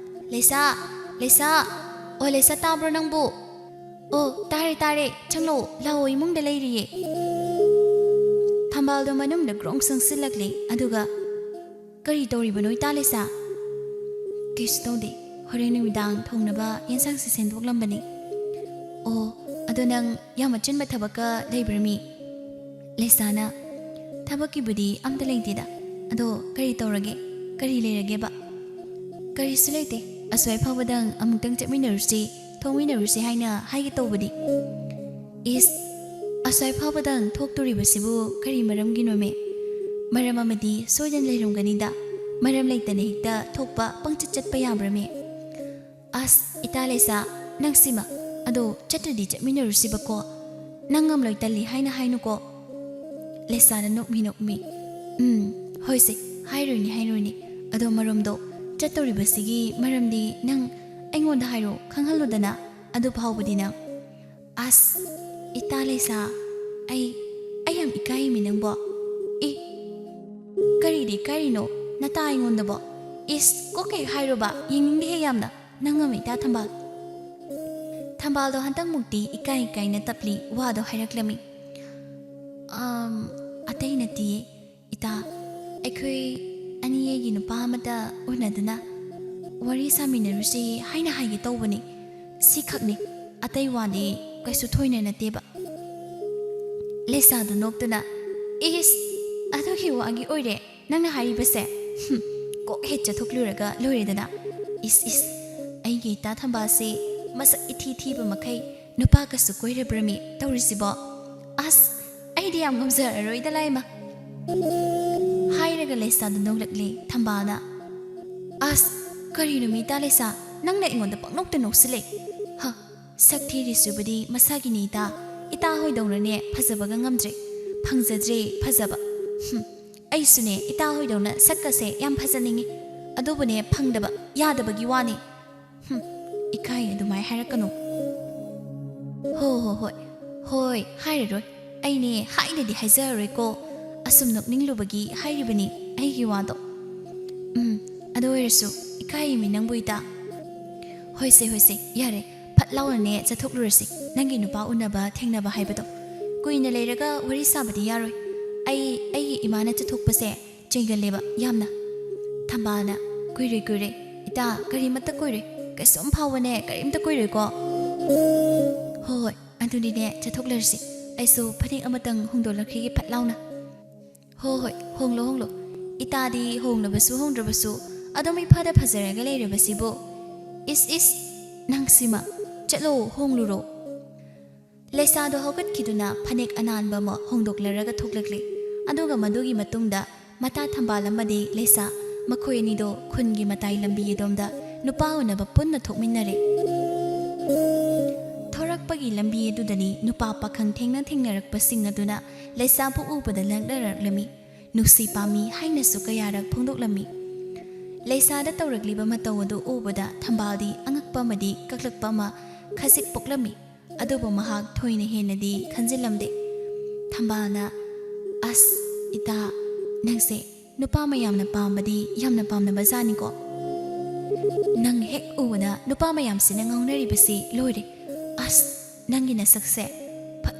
"ꯂꯩꯁꯥ, ꯂꯩꯁꯥ, ꯑꯣ ꯂꯩꯁꯥ, ꯇꯥꯕ꯭ꯔꯣ ꯅꯪꯕꯨ? ꯑꯣ, ꯇꯥꯔꯦ, ꯇꯥꯔꯦ, ꯆꯪꯂꯛꯑꯣ, ꯂꯥꯛꯑꯣ, ꯏꯃꯨꯡꯗ ꯂꯩꯔꯤꯌꯦ꯫" ꯊꯝꯕꯥꯜꯗꯣ ꯃꯅꯨꯡꯗ ꯒ꯭ꯔꯣꯡ ꯆꯪꯁꯤꯜꯂꯛꯂꯦ, ꯑꯗꯨꯒ, "ꯀꯔꯤ ꯇꯧꯔꯤꯕꯅꯣ ꯏꯇꯥ ꯂꯩꯁꯥ?" "ꯀꯩꯁꯨ ꯇꯧꯗꯦ, ꯍꯣꯔꯦꯟ ꯅꯨꯃꯤꯗꯥꯡ ꯊꯣꯡꯅꯕ ꯌꯦꯟꯁꯥꯡꯁꯦ ꯁꯦꯝꯗꯣꯛꯂꯝꯕꯅꯤ꯫" "ꯑꯣ, ꯑꯗꯣ ꯅꯪ ꯌꯥꯝ ꯑꯆꯤꯟꯕ ꯊꯕꯛꯀ ꯂꯩꯕ꯭ꯔꯥ ꯃꯤ?" ꯂꯩꯁꯥꯅ, "ꯊꯕꯛꯀꯤꯕꯨꯗꯤ ꯑꯝꯇ ꯂꯩꯇꯦꯗ, ꯑꯗꯣ ꯀꯔꯤ ꯇꯧꯔꯒꯦ? ꯀꯔꯤ ꯂꯩꯔꯒꯦꯕ?" "ꯀꯔꯤꯁꯨ ꯂꯩꯇꯦ, ꯑꯁ꯭ꯋꯥꯏ ꯐꯥꯎꯕꯗꯪ ꯑꯃꯨꯛꯇꯪ ꯆꯠꯃꯤꯟꯅꯔꯨꯁꯤ, ꯊꯣꯛꯃꯤꯟꯅꯔꯨꯁꯦ ꯍꯥꯏꯅ ꯍꯥꯏꯒꯦ ꯇꯧꯕꯗꯤ꯫ ꯏꯁ, ꯑꯁ꯭ꯋꯥꯏ ꯐꯥꯎꯕꯗꯪ ꯊꯣꯛꯇꯣꯔꯤꯕꯁꯤꯕꯨ ꯀꯔꯤ ꯃꯔꯝꯒꯤꯅꯣꯃꯦ? ꯃꯔꯝ ꯑꯃꯗꯤ ꯁꯣꯏꯗꯅ ꯂꯩꯔꯝꯒꯅꯤꯗ꯫ ꯃꯔꯝ ꯂꯩꯇꯅ ꯍꯦꯛꯇ ꯊꯣꯛꯄ ꯄꯪꯆꯠ ꯆꯠꯄ ꯌꯥꯕ꯭ꯔꯃꯦ? ꯑꯁ, ꯏꯇꯥ ꯂꯩꯁꯥ, ꯅꯪꯁꯤꯃ꯫ ꯑꯗꯣ ꯆꯠꯇ꯭ꯔꯗꯤ ꯆꯠꯃꯤꯟꯅꯔꯨꯁꯤꯕꯀꯣ꯫ ꯅꯪ ꯉꯝꯂꯣꯏ ꯇꯜꯂꯤ ꯍꯥꯏꯅ ꯍꯥꯏꯅꯨꯀꯣ꯫ ꯂꯩꯁꯥꯅ ꯅꯣꯛꯃꯤ ꯅꯣꯛꯃꯤ꯫ ꯎꯝ, ꯍꯣꯏꯁꯦ, ꯍꯥꯏꯔꯣꯏꯅꯦ, ꯍꯥꯏꯔꯣꯏꯅꯦ꯫ ꯑꯗꯣ ꯃꯔꯝꯗꯣ, ꯆꯠꯇꯧꯔꯤꯕꯁꯤꯒꯤ ꯃꯔꯝꯗꯤ ꯅꯪ ꯑꯩꯉꯣꯟꯗ ꯍꯥꯏꯔꯣ, ꯈꯪꯍꯜꯂꯨꯗꯅ꯫ ꯑꯗꯨ ꯐꯥꯎꯕꯗꯤ ꯅꯪ꯫ ꯑꯁ, ꯏꯇꯥ ꯂꯩꯁꯥ, ꯑꯩ, ꯑꯩ ꯌꯥꯝ ꯏꯀꯥꯏꯃꯤ ꯅꯪꯕꯣ꯫ ꯑꯦ, ꯀꯔꯤꯗꯤ ꯏꯀꯥꯏꯔꯤꯅꯣ? ꯅꯇꯥ ꯑꯩꯉꯣꯟꯗꯕꯣ? ꯏꯁ, ꯀꯣꯛ ꯍꯦꯛ ꯍꯥꯏꯔꯣꯕ, ꯌꯦꯡꯅꯤꯡꯗꯦꯍꯦ ꯌꯥꯝꯅ꯫ ꯅꯪ ꯉꯝꯃꯤ ꯏꯇꯥ ꯊꯝꯕꯥꯜ꯫ ꯊꯝꯕꯥꯜꯗꯣ ꯍꯟꯗꯛꯃꯨꯛꯇꯤ ꯏꯀꯥꯏ ꯏꯀꯥꯏꯅ ꯇꯞꯂꯤ ꯋꯥꯗꯣ ꯍꯥꯏꯔꯛꯂꯝꯃꯤ꯫ "ꯑꯝ, ꯑꯇꯩ ꯅꯠꯇꯤꯌꯦ ꯏꯇꯥ, ꯑꯩꯈꯣꯏ ꯑꯅꯤ ꯑꯩꯒꯤ ꯅꯨꯄꯥ ꯑꯃꯇ ꯎꯅꯗꯨꯅ ꯋꯥꯔꯤ ꯁꯥꯃꯤꯟꯅꯔꯨꯁꯤ ꯍꯥꯏꯅ ꯍꯥꯏꯒꯦ ꯇꯧꯕꯅꯤ꯫ ꯁꯤꯈꯛꯅꯤ, ꯑꯇꯩ ꯋꯥꯗꯤ ꯀꯩꯁꯨ ꯊꯣꯏꯅ ꯅꯠꯇꯦꯕ꯫" ꯂꯩꯁꯥꯗꯨ ꯅꯣꯛꯇꯨꯅ, "ꯏꯁ, ꯑꯗꯨꯒꯤ ꯋꯥꯒꯤ ꯑꯣꯏꯔꯦ ꯅꯪꯅ ꯍꯥꯏꯔꯤꯕꯁꯦ? ꯍꯨꯝ, ꯀꯣꯛ ꯍꯦꯛ ꯆꯠꯊꯣꯛꯂꯨꯔꯒ ꯂꯣꯏꯔꯦꯗꯅ꯫ ꯏꯁ, ꯏꯁ, ꯑꯩꯒꯤ ꯏꯇꯥ ꯊꯝꯕꯥꯜꯁꯤ ꯃꯁꯛ ꯏꯊꯤ ꯊꯤꯕ ꯃꯈꯩ ꯅꯨꯄꯥꯒꯁꯨ ꯀꯣꯏꯔꯕ꯭ꯔꯃꯤ ꯇꯧꯔꯤꯁꯤꯕꯣ? ꯑꯁ, ꯑꯩꯗꯤ ꯌꯥꯝ ꯉꯝꯖꯔꯔꯣꯏꯗ ꯂꯥꯏꯃ꯫" ꯍꯥꯏꯔꯒ ꯂꯩꯁꯥꯗꯨ ꯅꯣꯛꯂꯛꯂꯦ ꯊꯝꯕꯥꯜꯅ꯫ "ꯑꯁ, ꯀꯔꯤꯅꯣ ꯃꯤ ꯏꯇꯥ ꯂꯩꯁꯥ, ꯅꯪꯅ ꯑꯩꯉꯣꯟꯗ ꯄꯪꯅꯣꯛꯇ ꯅꯣꯛꯁꯤꯜꯂꯦ? ꯍ, ꯁꯛ ꯊꯤꯔꯤꯁꯤꯕꯨꯗꯤ ꯃꯁꯥꯒꯤꯅꯤ ꯏꯇꯥ꯫ ꯏꯇꯥ ꯍꯣꯏꯗꯧꯅꯅꯦ ꯐꯖꯕꯒ ꯉꯝꯗ꯭ꯔꯦ, ꯐꯪꯖꯗ꯭ꯔꯦ ꯐꯖꯕ꯫ ꯍꯨꯝ, ꯑꯩꯁꯨꯅꯦ ꯏꯇꯥ ꯍꯣꯏꯗꯧꯅ ꯁꯛꯀꯁꯦ ꯌꯥꯝ ꯐꯖꯅꯤꯡꯉꯤ, ꯑꯗꯨꯕꯨꯅꯦ ꯐꯪꯗꯕ ꯌꯥꯗꯕꯒꯤ ꯋꯥꯅꯤ꯫ ꯍꯨꯝ, ꯏꯀꯥꯏ ꯑꯗꯨꯃꯥꯏ ꯍꯥꯏꯔꯛꯀꯅꯨ꯫" "ꯍꯣ ꯍꯣ ꯍꯣꯏ, ꯍꯣꯏ, ꯍꯥꯏꯔꯔꯣꯏ꯫ ꯑꯩꯅꯦ ꯍꯥꯏꯅꯗꯤ ꯍꯥꯏꯖꯔꯔꯣꯏꯀꯣ꯫ ꯑꯁꯨꯝ ꯅꯣꯛꯅꯤꯡꯂꯨꯕꯒꯤ ꯍꯥꯏꯔꯤꯕꯅꯤ ꯑꯩꯒꯤ ꯋꯥꯗꯣ꯫ ꯎꯝ, ꯑꯗꯨ ꯑꯣꯏꯔꯁꯨ ꯏꯀꯥꯏꯃꯤ ꯅꯪꯕꯨ ꯏꯇꯥ꯫" "ꯍꯣꯏꯁꯦ, ꯍꯣꯏꯁꯦ, ꯌꯥꯔꯦ꯫ ꯐꯠ ꯂꯥꯎꯅꯅꯦ ꯆꯠꯊꯣꯛꯂꯨꯔꯁꯤ꯫ ꯅꯪꯒꯤ ꯅꯨꯄꯥ ꯎꯅꯕ ꯊꯦꯡꯅꯕ ꯍꯥꯏꯕꯗꯣ꯫ ꯀꯨꯏꯅ ꯂꯩꯔꯒ ꯋꯥꯔꯤ ꯁꯥꯕꯗꯤ ꯌꯥꯔꯣꯏ꯫ ꯑꯩ, ꯑꯩꯒꯤ ꯏꯃꯥꯅ ꯆꯠꯊꯣꯛꯄꯁꯦ ꯆꯦꯟꯒꯜꯂꯦꯕ ꯌꯥꯝꯅ꯫" ꯊꯝꯕꯥꯜꯅ, "ꯀꯨꯏꯔꯣꯏ, ꯀꯨꯏꯔꯣꯏ꯫ ꯏꯇꯥ, ꯀꯔꯤꯃꯠꯇ ꯀꯨꯏꯔꯣꯏ꯫ ꯀꯩꯁꯨꯝ ꯐꯥꯎꯕꯅꯦ ꯀꯔꯤꯝꯇ ꯀꯨꯏꯔꯣꯏꯀꯣ꯫" "ꯍꯣꯏ, ꯍꯣꯏ, ꯑꯗꯨꯗꯤꯅꯦ ꯆꯠꯊꯣꯛꯂꯔꯁꯤ꯫ ꯑꯩꯁꯨ ꯐꯅꯦꯛ ꯑꯃꯇꯪ ꯍꯣꯡꯗꯣꯛꯂꯛꯈꯤꯒꯦ ꯐꯠ ꯂꯥꯎꯅ꯫" "ꯍꯣꯏ, ꯍꯣꯏ, ꯍꯣꯡꯂꯣ, ꯍꯣꯡꯂꯣ꯫ ꯏꯇꯥꯗꯤ ꯍꯣꯡꯂꯕꯁꯨ ꯍꯣꯡꯗ꯭ꯔꯕꯁꯨ ꯑꯗꯨꯝ ꯏꯐꯗ ꯐꯖꯔꯒ ꯂꯩꯔꯕꯁꯤꯕꯨ꯫ ꯏꯁ, ꯏꯁ, ꯅꯪꯁꯤꯃ꯫ "ꯆꯠꯂꯣ, ꯍꯣꯡꯂꯨꯔꯣ"꯫ ꯂꯩꯁꯥꯗꯣ ꯍꯧꯒꯠꯈꯤꯗꯨꯅ ꯐꯅꯦꯛ ꯑꯅꯥꯟꯕ ꯑꯃ ꯍꯣꯡꯗꯣꯛꯂꯔꯒ ꯊꯣꯛꯂꯛꯂꯦ꯫ ꯑꯗꯨꯒ ꯃꯗꯨꯒꯤ ꯃꯇꯨꯡꯗ ꯃꯇꯥ ꯊꯝꯕꯥꯜ ꯑꯃꯗꯤ ꯂꯩꯁꯥ, ꯃꯈꯣꯏ ꯑꯅꯤꯗꯣ ꯈꯨꯟꯒꯤ ꯃꯇꯥꯏ ꯂꯝꯕꯤ ꯑꯗꯣꯝꯗ ꯅꯨꯄꯥ ꯎꯅꯕ ꯄꯨꯟꯅ ꯊꯣꯛꯃꯤꯟꯅꯔꯦ꯫ ꯊꯣꯔꯛꯄꯒꯤ ꯂꯝꯕꯤ ꯑꯗꯨꯗꯅꯤ ꯅꯨꯄꯥ ꯄꯥꯈꯪ ꯊꯦꯡꯅ ꯊꯦꯡꯅꯔꯛꯄꯁꯤꯡ ꯑꯗꯨꯅ ꯂꯩꯁꯥꯕꯨ ꯎꯕꯗ ꯂꯛꯅꯔꯛꯂꯝꯃꯤ꯫ "ꯅꯨꯡꯁꯤ ꯄꯥꯝꯃꯤ" ꯍꯥꯏꯅꯁꯨ ꯀꯌꯥꯔꯛ ꯐꯣꯡꯗꯣꯛꯂꯝꯃꯤ꯫ ꯂꯩꯁꯥꯗ ꯇꯧꯔꯛꯂꯤꯕ ꯃꯇꯧ ꯑꯗꯨ ꯎꯕꯗ ꯊꯝꯕꯥꯜꯗꯤ ꯑꯉꯛꯄ ꯑꯃꯗꯤ ꯀꯛꯂꯛꯄ ꯑꯃ ꯈꯖꯤꯛ ꯄꯣꯛꯂꯝꯃꯤ꯫ ꯑꯗꯨꯕꯨ ꯃꯍꯥꯛ ꯊꯣꯏꯅ ꯍꯦꯟꯅꯗꯤ ꯈꯟꯖꯤꯜꯂꯝꯗꯦ꯫ ꯊꯝꯕꯥꯜꯅ, "ꯑꯁ, ꯏꯇꯥ, ꯅꯪꯁꯦ ꯅꯨꯄꯥ ꯃꯌꯥꯝꯅ ꯄꯥꯝꯕꯗꯤ ꯌꯥꯝꯅ ꯄꯥꯝꯅꯕ ꯖꯥꯠꯅꯤꯀꯣ꯫ ꯅꯪ ꯍꯦꯛ ꯎꯕꯗ ꯅꯨꯄꯥ ꯃꯌꯥꯝꯁꯤꯅ ꯉꯥꯎꯅꯔꯤꯕꯁꯤ ꯂꯣꯏꯔꯦ꯫ ꯑꯁ, ꯅꯪꯒꯤ ꯅꯁꯛꯁꯦ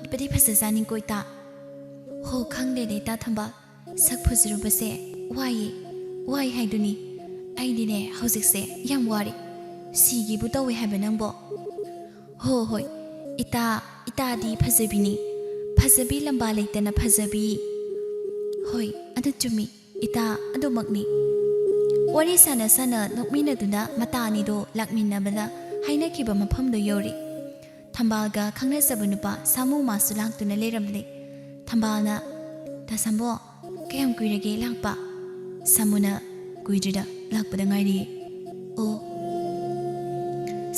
ꯐꯗꯤ ꯐꯖꯖꯥꯠꯅꯤꯀꯣ, ꯏꯇꯥ"꯫ "ꯍꯣ, ꯈꯪꯗꯦꯅꯦ, ꯏꯇꯥ ꯊꯝꯕꯥꯜ꯫ ꯁꯛ ꯐꯖꯔꯨꯕꯁꯦ ꯋꯥꯏꯌꯦ, ꯋꯥꯏ ꯍꯥꯏꯗꯨꯅꯤ꯫ ꯑꯩꯗꯤꯅꯦ, ꯍꯧꯖꯤꯛꯁꯦ ꯌꯥꯝ ꯋꯥꯔꯦ꯫ ꯁꯤꯒꯦꯕꯨ ꯇꯧꯋꯦ ꯍꯥꯏꯕ ꯅꯪꯕꯣ"꯫ "ꯍꯣ ꯍꯣꯏ, ꯏꯇꯥ, ꯏꯇꯥꯗꯤ ꯐꯖꯕꯤꯅꯤ꯫ ꯐꯖꯕꯤ ꯂꯝꯕꯥ ꯂꯩꯇꯅ ꯐꯖꯕꯤ"꯫ "ꯍꯣꯏ, ꯑꯗꯨ ꯆꯨꯝꯃꯤ, ꯏꯇꯥ, ꯑꯗꯨꯃꯛꯅꯤ"꯫ ꯋꯥꯔꯤ ꯁꯥꯟꯅ ꯁꯥꯟꯅ ꯅꯣꯛꯃꯤꯟꯅꯗꯨꯅ ꯃꯇꯥ ꯑꯅꯤꯗꯣ ꯂꯥꯛꯃꯤꯟꯅꯕꯗ ꯍꯥꯏꯅꯈꯤꯕ ꯃꯐꯝꯗꯣ ꯌꯧꯔꯦ꯫ ꯊꯝꯕꯥꯜꯒ ꯈꯪꯅꯖꯕ ꯅꯨꯄꯥ ꯁꯥꯃꯨ ꯃꯥꯁꯨ ꯂꯥꯛꯇꯨꯅ ꯂꯩꯔꯝꯂꯦ꯫ ꯊꯝꯕꯥꯜꯅ, "ꯇꯥ ꯁꯥꯃꯨ, ꯀꯌꯥꯝ ꯀꯨꯏꯔꯒꯦ ꯂꯥꯛꯄ?" ꯁꯥꯃꯨꯅ, "ꯀꯨꯏꯗ꯭ꯔꯤꯗ, ꯂꯥꯛꯄꯗ ꯉꯥꯏꯔꯤꯌꯦ"꯫ "ꯑꯣ"꯫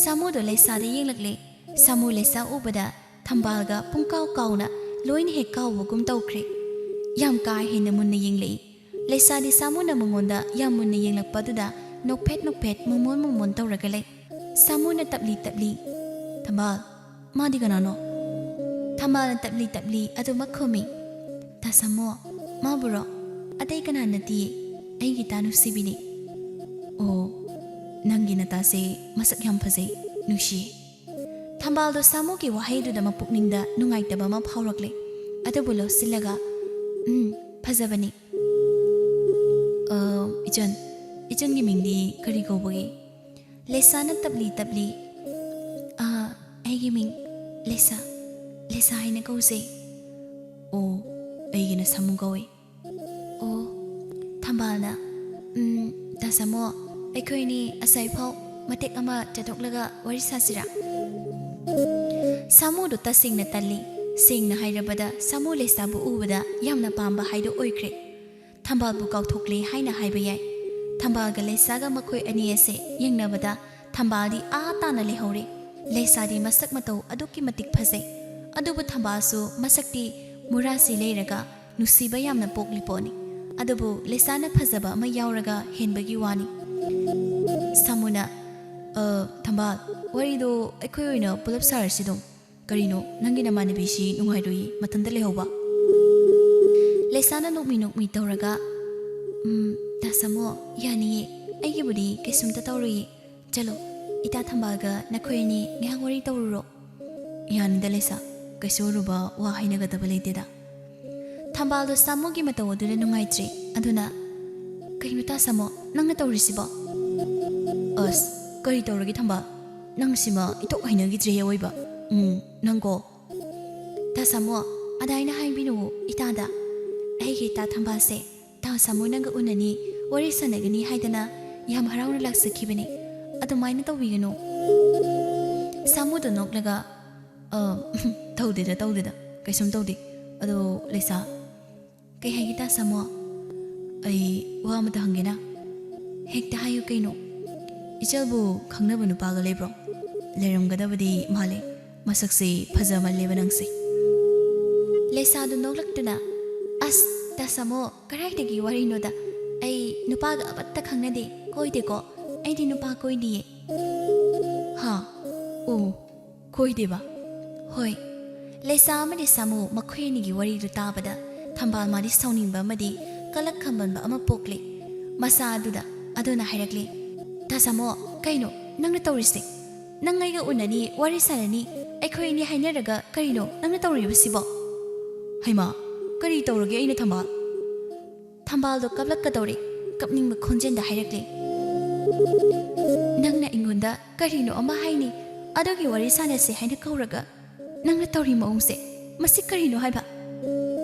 ꯁꯥꯃꯨꯗꯣ ꯂꯩꯁꯥꯗ ꯌꯦꯡꯂꯛꯂꯦ꯫ ꯁꯥꯃꯨ ꯂꯩꯁꯥ ꯎꯕꯗ ꯊꯝꯕꯥꯜꯒ ꯄꯨꯡꯀꯥꯎ ꯀꯥꯎꯅ ꯂꯣꯏꯅ ꯍꯦꯛ ꯀꯥꯎꯕꯒꯨꯝ ꯇꯧꯈ꯭ꯔꯦ꯫ ꯌꯥꯝ ꯀꯥ ꯍꯦꯟꯅ ꯃꯨꯟꯅ ꯌꯦꯡꯂꯛꯏ꯫ ꯂꯩꯁꯥꯗꯤ ꯁꯥꯃꯨꯅ ꯃꯉꯣꯟꯗ ꯌꯥꯝ ꯃꯨꯟꯅ ꯌꯦꯡꯂꯛꯄꯗꯨꯗ ꯅꯣꯛꯐꯦꯠ ꯅꯣꯛꯐꯦꯠ ꯃꯣꯃꯣꯟ ꯃꯣꯃꯣꯟ ꯇꯧꯔꯒ ꯂꯩ꯫ ꯁꯥꯃꯨꯅ ꯇꯞꯂꯤ ꯇꯞꯂꯤ, "ꯊꯝꯕꯥꯜ, ꯃꯥꯗꯤ ꯀꯅꯥꯅꯣ?" ꯊꯝꯕꯥꯜꯅ ꯇꯞꯂꯤ ꯇꯞꯂꯤ ꯑꯗꯨꯃꯛ ꯈꯨꯝꯃꯤ, "ꯇꯥ ꯁꯥꯃꯨ, ꯃꯥꯕꯨꯔꯣ? ꯑꯇꯩ ꯀꯅꯥ ꯅꯠꯇꯤꯌꯦ, ꯑꯩꯒꯤ ꯏꯇꯥ ꯅꯨꯡꯁꯤꯕꯤꯅꯤ"꯫ "ꯑꯣ, ꯅꯪꯒꯤ ꯅꯇꯥꯁꯦ ꯃꯁꯛ ꯌꯥꯝ ꯐꯖꯩ, ꯅꯨꯡꯁꯤꯌꯦ"꯫ ꯊꯝꯕꯥꯜꯗꯣ ꯁꯥꯃꯨꯒꯤ ꯋꯥꯍꯩꯗꯨꯗ ꯃꯄꯨꯛꯅꯤꯡꯗ ꯅꯨꯡꯉꯥꯏꯇꯕ ꯑꯃ ꯐꯥꯎꯔꯛꯂꯦ꯫ ꯑꯗꯨꯕꯨ ꯂꯧꯁꯤꯜꯂꯒ, "ꯎꯝ, ꯐꯖꯕꯅꯤ꯫ ꯑ, ꯏꯆꯟ, ꯏꯆꯟꯒꯤ ꯃꯤꯡꯗꯤ ꯀꯔꯤ ꯀꯧꯕꯒꯦ?" ꯂꯩꯁꯥꯅ ꯇꯞꯂꯤ ꯇꯞꯂꯤ, "ꯑ, ꯑꯩꯒꯤ ꯃꯤꯡ ꯂꯩꯁꯥ, ꯂꯩꯁꯥ ꯍꯥꯏꯅ ꯀꯧꯖꯩ"꯫ "ꯑꯣ, ꯑꯩꯒꯤꯅ ꯁꯥꯃꯨ ꯀꯧꯏ"꯫ ꯑꯣ꯫ ꯊꯝꯕꯥꯜꯅ, "ꯎꯝ, ꯇꯥ ꯁꯥꯃꯨ, ꯑꯩꯈꯣꯏꯅꯤ ꯑꯁꯥꯏꯐꯥꯎ ꯃꯇꯦꯛ ꯑꯃ ꯆꯠꯊꯣꯛꯂꯒ ꯋꯥꯔꯤ ꯁꯥꯁꯤꯔꯥ?" ꯁꯥꯃꯨꯗꯣ ꯇꯁꯦꯡꯅ ꯇꯜꯂꯤ꯫ ꯁꯦꯡꯅ ꯍꯥꯏꯔꯕꯗ, ꯁꯥꯃꯨ ꯂꯩꯁꯥꯕꯨ ꯎꯕꯗ ꯌꯥꯝꯅ ꯄꯥꯝꯕ ꯍꯥꯏꯗꯣ ꯑꯣꯏꯈ꯭ꯔꯦ꯫ ꯊꯝꯕꯥꯜꯕꯨ ꯀꯥꯎꯊꯣꯛꯂꯦ ꯍꯥꯏꯅ ꯍꯥꯏꯕ ꯌꯥꯏ꯫ ꯊꯝꯕꯥꯜꯒ ꯂꯩꯁꯥꯒ ꯃꯈꯣꯏ ꯑꯅꯤ ꯑꯁꯦ ꯌꯦꯡꯅꯕꯗ ꯊꯝꯕꯥꯜꯗꯤ ꯑꯥ ꯇꯥꯅ ꯂꯩꯍꯧꯔꯦ꯫ ꯂꯩꯁꯥꯗꯤ ꯃꯁꯛ ꯃꯇꯧ ꯑꯗꯨꯛꯀꯤ ꯃꯇꯤꯛ ꯐꯖꯩ꯫ ꯑꯗꯨꯕꯨ ꯊꯝꯕꯥꯜꯁꯨ ꯃꯁꯛꯇꯤ ꯃꯨꯔꯥꯁꯤ ꯂꯩꯔꯒ ꯅꯨꯡꯁꯤꯕ ꯌꯥꯝꯅ ꯄꯣꯛꯂꯤ ꯄꯣꯠꯅꯤ꯫ ꯑꯗꯨꯕꯨ ꯂꯩꯁꯥꯅ ꯐꯖꯕ ꯑꯃ ꯌꯥꯎꯔꯒ ꯍꯦꯟꯕꯒꯤ ꯋꯥꯅꯤ꯫ ꯁꯥꯃꯨꯅ, "ꯑ, ꯊꯝꯕꯥꯜ, ꯋꯥꯔꯤꯗꯣ ꯑꯩꯈꯣꯏ ꯑꯣꯏꯅ ꯄꯨꯂꯞ ꯁꯥꯔꯁꯤ ꯑꯗꯨꯝ꯫ ꯀꯔꯤꯅꯣ, ꯅꯪꯒꯤ ꯅꯃꯥꯟꯅꯕꯤꯁꯤ ꯅꯨꯡꯉꯥꯏꯔꯣꯏꯌꯦ ꯃꯊꯟꯇ ꯂꯩꯍꯧꯕ?" ꯂꯩꯁꯥꯅ ꯅꯣꯛꯃꯤ ꯅꯣꯛꯃꯤ ꯇꯧꯔꯒ, "ꯎꯝ, ꯇꯥ ꯁꯥꯃꯣ, ꯌꯥꯅꯤꯌꯦ꯫ ꯑꯩꯒꯤꯕꯨꯗꯤ ꯀꯩꯁꯨꯝꯇ ꯇꯧꯔꯣꯏꯌꯦ꯫ ꯆꯠꯂꯣ, ꯏꯇꯥ ꯊꯝꯕꯥꯜꯒ ꯅꯈꯣꯏ ꯑꯅꯤ ꯉꯥꯏꯍꯥꯛ ꯋꯥꯔꯤ ꯇꯧꯔꯨꯔꯣ꯫" "ꯌꯥꯅꯤꯗ ꯂꯩꯁꯥ, ꯀꯩꯁꯨ ꯑꯔꯨꯕ ꯋꯥ ꯍꯥꯏꯅꯒꯗꯕ ꯂꯩꯇꯦꯗ꯫" ꯊꯝꯕꯥꯜꯗꯣ ꯁꯥꯃꯨꯒꯤ ꯃꯇꯧ ꯑꯗꯨꯗ ꯅꯨꯡꯉꯥꯏꯇ꯭ꯔꯦ꯫ ꯑꯗꯨꯅ, "ꯀꯩꯅꯣ ꯇꯥ ꯁꯥꯃꯣ, ꯅꯪꯅ ꯇꯧꯔꯤꯁꯤꯕꯣ?" "ꯑꯁ, ꯀꯔꯤ ꯇꯧꯔꯒꯦ ꯊꯝꯕꯥꯜ? ꯅꯪꯁꯤꯃ ꯏꯊꯣꯛ ꯍꯩꯅꯈꯤꯗ꯭ꯔꯦ ꯑꯋꯣꯏꯕ꯫ ꯎꯝ, ꯅꯪꯀꯣ꯫" "ꯇꯥ ꯁꯥꯃꯣ, ꯑꯗꯥꯏꯅ ꯍꯥꯏꯕꯤꯅꯨ ꯏꯇꯥꯗ꯫ ꯑꯩꯒꯤ ꯏꯇꯥ ꯊꯝꯕꯥꯜꯁꯦ ꯇꯥ ꯁꯥꯃꯣ ꯅꯪꯒ ꯎꯅꯅꯤ, ꯋꯥꯔꯤ ꯁꯥꯟꯅꯒꯅꯤ ꯍꯥꯏꯗꯅ ꯌꯥꯝ ꯍꯔꯥꯎꯅ ꯂꯥꯛꯆꯈꯤꯕꯅꯤ꯫ ꯑꯗꯨꯃꯥꯏꯅ ꯇꯧꯕꯤꯒꯅꯨ꯫" ꯁꯥꯃꯨꯗꯣ ꯅꯣꯛꯂꯒ, "ꯑ, ꯇꯧꯗꯦꯗ, ꯇꯧꯗꯦꯗ, ꯀꯩꯁꯨꯝ ꯇꯧꯗꯦ꯫ ꯑꯗꯣ ꯂꯩꯁꯥ, ꯀꯩ ꯍꯥꯏꯒꯦ ꯇꯥ ꯁꯥꯃꯣ? ꯑꯩ ꯋꯥ ꯑꯃꯇ ꯍꯪꯒꯦꯅ꯫" "ꯍꯦꯛꯇ ꯍꯥꯏꯌꯨ ꯀꯩꯅꯣ꯫" "ꯏꯆꯜꯕꯨ ꯈꯪꯅꯕ ꯅꯨꯄꯥꯒ ꯂꯩꯕ꯭ꯔꯣ?" "ꯂꯩꯔꯝꯒꯗꯕꯗꯤ ꯃꯥꯜꯂꯦ꯫ ꯃꯁꯛꯁꯤ ꯐꯖꯃꯜꯂꯦꯕ ꯅꯪꯁꯦ꯫" ꯂꯩꯁꯥꯗꯨ ꯅꯣꯛꯂꯛꯇꯨꯅ, "ꯑꯁ, ꯇꯥ ꯁꯥꯃꯣ, ꯀꯗꯥꯏꯗꯒꯤ ꯋꯥꯔꯤꯅꯣꯗ? ꯑꯩ ꯅꯨꯄꯥꯒ ꯑꯃꯠꯇ ꯈꯪꯅꯗꯦ, ꯀꯣꯏꯗꯦꯀꯣ꯫ ꯑꯩꯗꯤ ꯅꯨꯄꯥ ꯀꯣꯏꯗꯤꯌꯦ꯫" "ꯍꯥ? ꯑꯣ, ꯀꯣꯏꯗꯦꯕ?" "ꯍꯣꯏ꯫" ꯂꯩꯁꯥ ꯑꯃꯗꯤ ꯁꯥꯃꯨ ꯃꯈꯣꯏ ꯑꯅꯤꯒꯤ ꯋꯥꯔꯤꯗꯨ ꯇꯥꯕꯗ ꯊꯝꯕꯥꯜ ꯃꯥꯗꯤ ꯁꯥꯎꯅꯤꯡꯕ ꯑꯃꯗꯤ ꯀꯂꯛ ꯈꯝꯕꯟꯕ ꯑꯃ ꯄꯣꯛꯂꯦ꯫ ꯃꯁꯥ ꯑꯗꯨꯗ ꯑꯗꯨꯅ ꯍꯥꯏꯔꯛꯂꯦ, "ꯇꯥ ꯁꯥꯃꯣ, ꯀꯩꯅꯣ ꯅꯪꯅ ꯇꯧꯔꯤꯁꯦ? ꯅꯪ ꯑꯩꯒ ꯎꯅꯅꯤ, ꯋꯥꯔꯤ ꯁꯥꯟꯅꯅꯤ, ꯑꯩꯈꯣꯏ ꯑꯅꯤ ꯍꯥꯏꯅꯔꯒ ꯀꯔꯤꯅꯣ ꯅꯪꯅ ꯇꯧꯔꯤꯕꯁꯤꯕꯣ?" "ꯍꯩꯃꯥ, ꯀꯔꯤ ꯇꯧꯔꯒꯦ ꯑꯩꯅ ꯊꯝꯕꯥꯜ?" ꯊꯝꯕꯥꯜꯗꯣ ꯀꯞꯂꯛꯀꯗꯧꯔꯦ꯫ ꯀꯞꯅꯤꯡꯕ ꯈꯣꯟꯖꯦꯜꯗ ꯍꯥꯏꯔꯛꯂꯦ, "ꯅꯪꯅ ꯑꯩꯉꯣꯟꯗ ꯀꯔꯤꯅꯣ ꯑꯃ ꯍꯥꯏꯅꯤ, ꯑꯗꯨꯒꯤ ꯋꯥꯔꯤ ꯁꯥꯟꯅꯁꯦ ꯍꯥꯏꯅ ꯀꯧꯔꯒ ꯅꯪꯅ ꯇꯧꯔꯤ ꯃꯑꯣꯡꯁꯦ, ꯃꯁꯤ ꯀꯔꯤꯅꯣ ꯍꯥꯏꯕ?"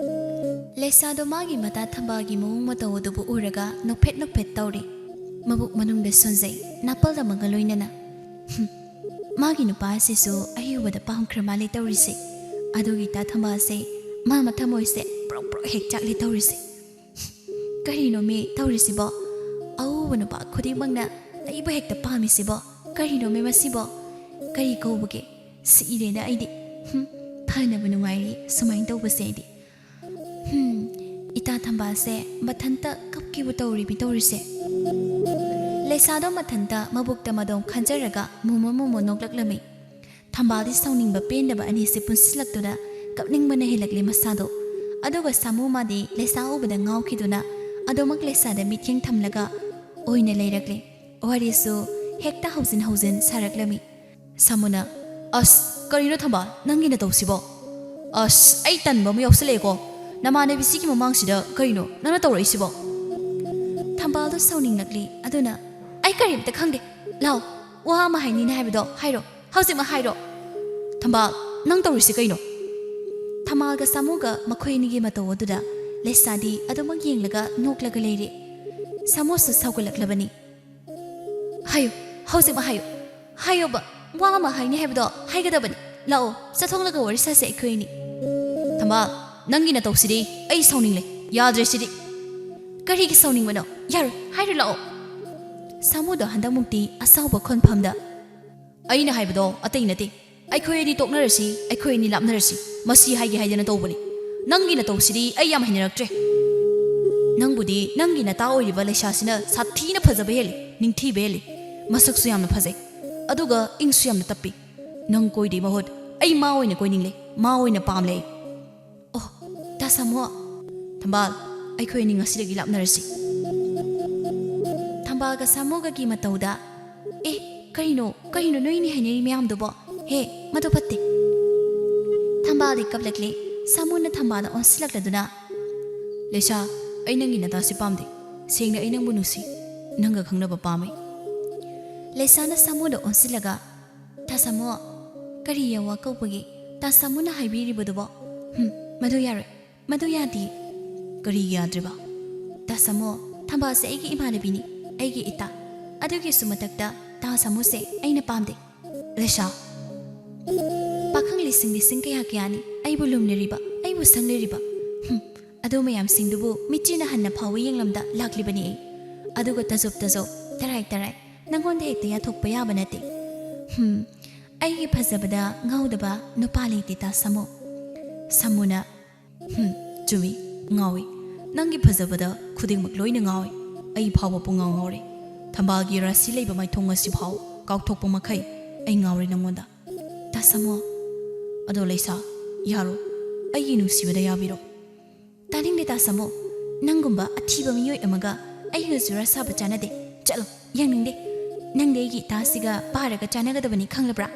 ꯂꯩꯁꯥꯗꯣ ꯃꯥꯒꯤ ꯃꯇꯥ ꯊꯝꯕꯥꯜꯒꯤ ꯃꯑꯣꯡ ꯃꯇꯧ ꯑꯗꯨꯕꯨ ꯎꯔꯒ ꯅꯣꯛꯐꯦꯠ ꯅꯣꯛꯐꯦꯠ ꯇꯧꯔꯤ꯫ ꯃꯕꯨꯛ ꯃꯅꯨꯡꯗ ꯁꯣꯟꯖꯩ, ꯅꯥꯄꯜ ꯑꯃꯒ ꯂꯣꯏꯅꯅ꯫ "ꯍꯨꯝ, ꯃꯥꯒꯤ ꯅꯨꯄꯥ ꯑꯁꯤꯁꯨ ꯑꯏ ꯎꯕꯗ ꯄꯥꯝꯈ꯭ꯔ ꯃꯥꯜꯂꯦ ꯇꯧꯔꯤꯁꯦ꯫ ꯑꯗꯨꯒꯤ ꯏꯇꯥ ꯊꯝꯕꯥꯜꯁꯦ ꯃꯥ ꯃꯊꯃꯣꯏꯁꯦ ꯄ꯭ꯔꯣꯛ ꯄ꯭ꯔꯣꯛ ꯍꯦꯛ ꯆꯥꯛꯂꯦ ꯇꯧꯔꯤꯁꯦ꯫ ꯀꯔꯤꯅꯣꯃꯤ ꯇꯧꯔꯤꯁꯤꯕꯣ? ꯑꯎꯕ ꯅꯨꯄꯥ ꯈꯨꯗꯤꯡꯃꯛꯅ ꯑꯩꯕꯨ ꯍꯦꯛꯇ ꯄꯥꯝꯃꯤꯁꯤꯕꯣ? ꯀꯔꯤꯅꯣꯃꯤ ꯃꯁꯤꯕꯣ? ꯀꯔꯤ ꯀꯧꯕꯒꯦ? ꯁꯤꯔꯦꯗ ꯑꯩꯗꯤ꯫ ꯍꯨꯝ, ꯐꯅꯕ ꯅꯨꯡꯉꯥꯏꯔꯤ ꯁꯨꯃꯥꯏꯅ ꯇꯧꯕꯁꯦ ꯑꯩꯗꯤ꯫ ꯍꯨꯝ, ꯏꯇꯥ ꯊꯝꯕꯥꯜꯁꯦ ꯃꯊꯟꯇ ꯀꯞꯀꯦꯕꯨ ꯇꯧꯔꯤꯃꯤ ꯇꯧꯔꯤꯁꯦ꯫ ꯂꯩꯁꯥꯗꯣ ꯃꯊꯟꯇ ꯃꯕꯨꯛꯇ ꯃꯗꯣꯝ ꯈꯟꯖꯔꯒ ꯃꯨꯃꯨ ꯃꯨꯃꯨ ꯅꯣꯛꯂꯛꯂꯝꯃꯤ꯫ ꯊꯝꯕꯥꯜꯗꯤ ꯁꯥꯎꯅꯤꯡꯕ ꯄꯦꯟꯗꯕ ꯑꯅꯤꯁꯦ ꯄꯨꯟꯁꯤꯜꯂꯛꯇꯨꯅ ꯀꯞꯅꯤꯡꯕꯅ ꯍꯦꯜꯂꯛꯂꯦ ꯃꯁꯥꯗꯣ꯫ ꯑꯗꯨꯒ ꯁꯥꯃꯨ ꯃꯥꯗꯤ ꯂꯩꯁꯥ ꯎꯕꯗ ꯉꯥꯎꯈꯤꯗꯨꯅ ꯑꯗꯨꯃꯛ ꯂꯩꯁꯥꯗ ꯃꯤꯠꯌꯦꯡ ꯊꯝꯂꯒ ꯑꯣꯏꯅ ꯂꯩꯔꯛꯂꯦ꯫ ꯋꯥꯔꯤꯁꯨ ꯍꯦꯛꯇ ꯍꯧꯖꯤꯟ ꯍꯧꯖꯤꯟ ꯁꯥꯔꯛꯂꯝꯃꯤ꯫ ꯁꯥꯃꯨꯅ, "ꯑꯁ, ꯀꯔꯤꯅꯣ ꯊꯝꯕꯥꯜ, ꯅꯪꯒꯤ ꯅꯇꯧꯁꯤꯕꯣ? ꯑꯁ, ꯑꯩ ꯇꯟꯕ ꯑꯃ ꯌꯥꯎꯁꯜꯂꯛꯑꯦꯀꯣ꯫ ꯅꯃꯥꯟꯅꯕꯤꯁꯤꯒꯤ ꯃꯃꯥꯡꯁꯤꯗ ꯀꯔꯤꯅꯣ ꯅꯪꯅ ꯇꯧꯔꯛꯏꯁꯤꯕꯣ?" ꯊꯝꯕꯥꯜꯗꯣ ꯁꯥꯎꯅꯤꯡꯂꯛꯂꯤ꯫ ꯑꯗꯨꯅ, "ꯑꯩ ꯀꯔꯤꯝꯇ ꯈꯪꯗꯦ꯫ ꯂꯥꯎ, ꯋꯥ ꯑꯃ ꯍꯥꯏꯅꯤꯅ ꯍꯥꯏꯕꯗꯣ ꯍꯥꯏꯔꯣ, ꯍꯧꯖꯤꯛꯃꯛ ꯍꯥꯏꯔꯣ꯫ ꯊꯝꯕꯥꯜ, ꯅꯪ ꯇꯧꯔꯤꯁꯤ ꯀꯩꯅꯣ?" ꯊꯝꯕꯥꯜꯒ ꯁꯥꯃꯨꯒ ꯃꯈꯣꯏ ꯑꯅꯤꯒꯤ ꯃꯇꯧ ꯑꯗꯨꯗ ꯂꯩꯁꯥꯗꯤ ꯑꯗꯨꯃꯛ ꯌꯦꯡꯂꯒ ꯅꯣꯛꯂꯒ ꯂꯩꯔꯦ꯫ ꯁꯥꯃꯨꯁꯨ ꯁꯥꯎꯒꯠꯂꯛꯂꯕꯅꯤ꯫ "ꯍꯥꯏꯌꯨ, ꯍꯧꯖꯤꯛꯃꯛ ꯍꯥꯏꯌꯨ꯫ ꯍꯥꯏꯌꯣꯕ, ꯋꯥ ꯑꯃ ꯍꯥꯏꯅꯤ ꯍꯥꯏꯕꯗꯣ ꯍꯥꯏꯒꯗꯕꯅꯤ꯫ ꯂꯥꯛꯑꯣ, ꯆꯠꯊꯣꯛꯂꯒ ꯋꯥꯔꯤ ꯁꯥꯁꯦ ꯑꯩꯈꯣꯏ ꯑꯅꯤ꯫" "ꯊꯝꯕꯥꯜ, ꯅꯪꯒꯤ ꯅꯇꯧꯁꯤꯗꯤ ꯑꯩ ꯁꯥꯎꯅꯤꯡꯂꯦ꯫ ꯌꯥꯗ꯭ꯔꯦ ꯁꯤꯗꯤ꯫" "ꯀꯔꯤꯒꯤ ꯁꯥꯎꯅꯤꯡꯕꯅꯣ? ꯌꯥꯔꯣꯏ, ꯍꯥꯏꯔꯨ ꯂꯥꯛꯑꯣ꯫" ꯁꯥꯃꯨꯗꯣ ꯍꯟꯗꯛꯃꯨꯛꯇꯤ ꯑꯁꯥꯎꯕ ꯈꯣꯟꯐꯝꯗ, "ꯑꯩꯅ ꯍꯥꯏꯕꯗꯣ ꯑꯇꯩ ꯅꯠꯇꯦ꯫ ꯑꯩꯈꯣꯏ ꯑꯅꯤ ꯇꯣꯛꯅꯔꯁꯤ, ꯑꯩꯈꯣꯏ ꯑꯅꯤ ꯂꯥꯞꯅꯔꯁꯤ꯫ ꯃꯁꯤ ꯍꯥꯏꯒꯦ ꯍꯥꯏꯗꯅ ꯇꯧꯕꯅꯤ꯫ ꯅꯪꯒꯤ ꯅꯇꯧꯁꯤꯗꯤ ꯑꯩ ꯌꯥꯝ ꯍꯩꯅꯔꯛꯇ꯭ꯔꯦ꯫ ꯅꯪꯕꯨꯗꯤ ꯅꯪꯒꯤ ꯅꯇꯥ ꯑꯣꯏꯔꯤꯕ ꯂꯩꯁꯥꯁꯤꯅ ꯁꯥꯊꯤꯅ ꯐꯖꯕ ꯍꯦꯜꯂꯤ, ꯅꯤꯡꯊꯤꯕ ꯍꯦꯜꯂꯤ꯫ ꯃꯁꯛꯁꯨ ꯌꯥꯝꯅ ꯐꯖꯩ꯫ ꯑꯗꯨꯒ ꯏꯪꯁꯨ ꯌꯥꯝꯅ ꯇꯞꯄꯤ꯫ ꯅꯪ ꯀꯣꯏꯗꯣꯏ ꯃꯍꯨꯠ ꯑꯩ ꯃꯥ ꯑꯣꯏꯅ ꯀꯣꯏꯅꯤꯡꯂꯦ, ꯃꯥ ꯑꯣꯏꯅ ꯄꯥꯝꯂꯦ ꯑꯩ꯫" "ꯑꯣ, ꯇꯥ ꯁꯥꯃꯨ꯫" "ꯊꯝꯕꯥꯜ, ꯑꯩꯈꯣꯏ ꯑꯅꯤ ꯉꯁꯤꯗꯒꯤ ꯂꯥꯞꯅꯔꯁꯤ꯫" ꯊꯝꯕꯥꯜꯒ ꯁꯥꯃꯨꯒꯒꯤ ꯃꯇꯧꯗ, "ꯑꯦ, ꯀꯔꯤꯅꯣ, ꯀꯔꯤꯅꯣ ꯅꯣꯏꯅꯤ ꯍꯥꯏꯅꯔꯤ ꯃꯌꯥꯝꯗꯨꯕꯣ? ꯍꯦ, ꯃꯗꯨ ꯐꯠꯇꯦ꯫" ꯊꯝꯕꯥꯜꯗꯤ ꯀꯞꯂꯛꯂꯦ꯫ ꯁꯥꯃꯨꯅ ꯊꯝꯕꯥꯜꯗ ꯑꯣꯟꯁꯤꯜꯂꯛꯂꯗꯨꯅ, "ꯂꯩꯁꯥ, ꯑꯩ ꯅꯪꯒꯤ ꯅꯇꯥꯁꯤ ꯄꯥꯝꯗꯦ꯫ ꯁꯦꯡꯅ ꯑꯩ ꯅꯪꯕꯨ ꯅꯨꯡꯁꯤ꯫ ꯅꯪꯒ ꯈꯪꯅꯕ ꯄꯥꯝꯃꯤ꯫" ꯂꯩꯁꯥꯅ ꯁꯥꯃꯨꯗ ꯑꯣꯟꯁꯤꯜꯂꯒ, "ꯇꯥ ꯁꯥꯃꯨ, ꯀꯔꯤ ꯌꯥꯋꯥ ꯀꯧꯕꯒꯦ ꯇꯥ ꯁꯥꯃꯨꯅ ꯍꯥꯏꯕꯤꯔꯤꯕꯗꯨꯕꯣ? ꯍꯨꯝ, ꯃꯗꯨ ꯌꯥꯔꯣꯏ, ꯃꯗꯨ ꯌꯥꯗꯦ꯫" "ꯀꯔꯤ ꯌꯥꯗ꯭ꯔꯤꯕ?" "ꯇꯥ ꯁꯥꯃꯨ, ꯊꯝꯕꯥꯜꯁꯦ ꯑꯩꯒꯤ ꯏꯃꯥꯟꯅꯕꯤꯅꯤ, ꯑꯩꯒꯤ ꯏꯇꯥ꯫ ꯑꯗꯨꯒꯤꯁꯨ ꯃꯊꯛꯇ ꯇꯥ ꯁꯥꯃꯨꯁꯦ ꯑꯩꯅ ꯄꯥꯝꯗꯦ꯫" ꯂꯩꯁꯥ, ꯄꯥꯈꯪ ꯂꯤꯁꯤꯡ ꯂꯤꯁꯤꯡ ꯀꯌꯥ ꯀꯌꯥꯅꯤ ꯑꯩꯕꯨ ꯂꯨꯝꯂꯤꯔꯤꯕ, ꯑꯩꯕꯨ ꯁꯪꯂꯤꯔꯤꯕ꯫ ꯍꯨꯝ, ꯑꯗꯨ ꯃꯌꯥꯝꯁꯤꯡꯗꯨꯕꯨ ꯃꯤꯠꯆꯤꯅ ꯍꯟꯅ ꯐꯥꯎꯕ ꯌꯦꯡꯂꯝꯗ ꯂꯥꯛꯂꯤꯕꯅꯤ ꯑꯩ꯫ ꯑꯗꯨꯒ ꯇꯖꯣꯞ ꯇꯖꯣꯞ, ꯇꯔꯥꯏ ꯇꯔꯥꯏ, ꯅꯪꯉꯣꯟꯗ ꯍꯦꯛꯇ ꯌꯥꯊꯣꯛꯄ ꯌꯥꯕ ꯅꯠꯇꯦ꯫ ꯍꯨꯝ, ꯑꯩꯒꯤ ꯐꯖꯕꯗ ꯉꯥꯎꯗꯕ ꯅꯨꯄꯥ ꯂꯩꯇꯦ ꯇꯥ ꯁꯥꯃꯨ꯫ ꯁꯥꯃꯨꯅ, ꯍꯨꯝ, ꯆꯨꯝꯃꯤ, ꯉꯥꯎꯏ꯫ ꯅꯪꯒꯤ ꯐꯖꯕꯗ ꯈꯨꯗꯤꯡꯃꯛ ꯂꯣꯏꯅ ꯉꯥꯎꯏ꯫ ꯑꯩ ꯐꯥꯎꯕ ꯄꯨꯡꯉꯥꯎ ꯉꯥꯎꯔꯦ꯫ ꯊꯝꯕꯥꯜꯒꯤ ꯔꯥꯁꯤ ꯂꯩꯕ ꯃꯥꯏꯊꯣꯡ ꯑꯁꯤ ꯐꯥꯎ ꯀꯥꯎꯊꯣꯛꯄ ꯃꯈꯩ ꯑꯩ ꯉꯥꯎꯔꯦ ꯅꯪꯉꯣꯟꯗ꯫ ꯇꯥ ꯁꯥꯃꯨ꯫ ꯑꯗꯣ ꯂꯩꯁꯥ, ꯌꯥꯔꯣ꯫ ꯑꯩꯒꯤ ꯅꯨꯡꯁꯤꯕꯗ ꯌꯥꯕꯤꯔꯣ꯫ ꯇꯥꯅꯤꯡꯗꯦ ꯇꯥ ꯁꯥꯃꯨ꯫ ꯅꯪꯒꯨꯝꯕ ꯑꯊꯤꯕ ꯃꯤꯑꯣꯏ ꯑꯃꯒ ꯑꯩꯒ ꯖꯨꯔꯥ ꯁꯥꯕ ꯆꯥꯅꯗꯦ꯫ ꯆꯠꯂꯣ, ꯌꯦꯡꯅꯤꯡꯗꯦ꯫ ꯅꯪꯗꯤ ꯑꯩꯒꯤ ꯏꯇꯥꯁꯤꯒ ꯄꯥꯔꯒ ꯆꯥꯅꯒꯗꯕꯅꯤ, ꯈꯪꯂꯕ꯭ꯔꯥ?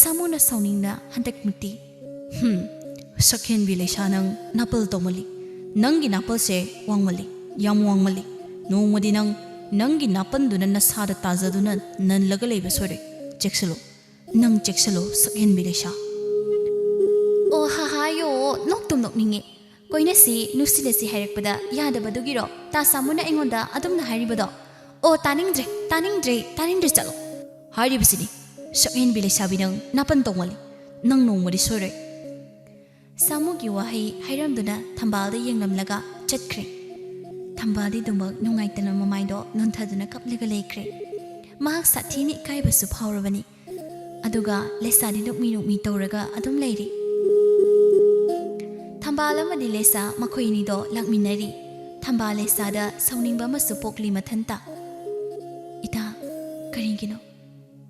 ꯁꯥꯃꯨꯅ ꯁꯥꯎꯅꯤꯡꯅ ꯍꯟꯗꯛꯃꯨꯛꯇꯤ, "ꯍꯨꯝ, ꯁꯛꯍꯦꯟꯕꯤ ꯂꯩꯁꯥ, ꯅꯪ ꯅꯥꯄꯜ ꯇꯧꯃꯜꯂꯤ꯫ ꯅꯪꯒꯤ ꯅꯥꯄꯜꯁꯦ ꯋꯥꯡꯃꯜꯂꯤ, ꯌꯥꯝ ꯋꯥꯡꯃꯜꯂꯤ꯫ ꯅꯣꯡꯃꯗꯤ ꯅꯪ ꯅꯪꯒꯤ ꯅꯥꯄꯜꯗꯨꯅ ꯅꯁꯥꯗ ꯇꯥꯖꯗꯨꯅ ꯅꯜꯂꯒ ꯂꯩꯕ ꯁꯣꯏꯔꯣꯏ꯫ ꯆꯦꯛꯁꯤꯜꯂꯨ, ꯅꯪ ꯆꯦꯛꯁꯤꯜꯂꯨ, ꯁꯛꯍꯦꯟꯕꯤ ꯂꯩꯁꯥ"꯫ ꯑꯣ ꯍꯥ ꯍꯥ ꯌꯣ, ꯅꯣꯛꯇꯨꯝ ꯅꯣꯛꯅꯤꯡꯉꯦ꯫ ꯀꯣꯏꯅꯁꯤ, ꯅꯨꯡꯁꯤꯅꯁꯤ ꯍꯥꯏꯔꯛꯄꯗ ꯌꯥꯗꯕꯗꯨꯒꯤꯔꯣ ꯇꯥ ꯁꯥꯃꯨꯅ ꯑꯩꯉꯣꯟꯗ ꯑꯗꯨꯝꯅ ꯍꯥꯏꯔꯤꯕꯗꯣ? ꯑꯣ, ꯇꯥꯅꯤꯡꯗ꯭ꯔꯦ, ꯇꯥꯅꯤꯡꯗ꯭ꯔꯦ, ꯇꯥꯅꯤꯡꯗ꯭ꯔꯦ, ꯆꯠꯂꯣ꯫ ꯍꯥꯏꯔꯤꯕꯁꯤꯗꯤ, ꯁꯛꯍꯦꯟꯕꯤ ꯂꯩꯁꯥꯕꯤ, ꯅꯪ ꯅꯥꯄꯜ ꯇꯧꯃꯜꯂꯤ꯫ ꯅꯪ ꯅꯣꯡꯃꯗꯤ ꯁꯣꯏꯔꯣꯏ꯫ ꯁꯥꯃꯨꯒꯤ ꯋꯥꯍꯩ ꯍꯥꯏꯔꯝꯗꯨꯅ ꯊꯝꯕꯥꯜꯗ ꯌꯦꯡꯂꯝꯂꯒ ꯆꯠꯈ꯭ꯔꯦ꯫ ꯊꯝꯕꯥꯜꯗꯤ ꯑꯗꯨꯃꯛ ꯅꯨꯡꯉꯥꯏꯇꯅ ꯃꯃꯥꯏꯗꯣ ꯅꯣꯟꯊꯗꯨꯅ ꯀꯞꯂꯒ ꯂꯩꯈ꯭ꯔꯦ꯫ ꯃꯍꯥꯛ ꯁꯥꯊꯤꯅ ꯏꯀꯥꯏꯕꯁꯨ ꯐꯥꯎꯔꯕꯅꯤ꯫ ꯑꯗꯨꯒ ꯂꯦꯁꯥꯗꯤ ꯅꯣꯛꯃꯤ ꯅꯣꯛꯃꯤ ꯇꯧꯔꯒ ꯑꯗꯨꯝ ꯂꯩꯔꯤ꯫ ꯊꯝꯕꯥꯜ ꯑꯃꯗꯤ ꯂꯦꯁꯥ ꯃꯈꯣꯏ ꯑꯅꯤꯗꯣ ꯂꯥꯛꯃꯤꯟꯅꯔꯤ꯫ ꯊꯝꯕꯥꯜ ꯂꯦꯁꯥꯗ ꯁꯥꯎꯅꯤꯡꯕ ꯑꯃꯁꯨ ꯄꯣꯛꯂꯤ ꯃꯊꯟꯇ꯫ "ꯏꯇꯥ, ꯀꯔꯤꯒꯤꯅꯣ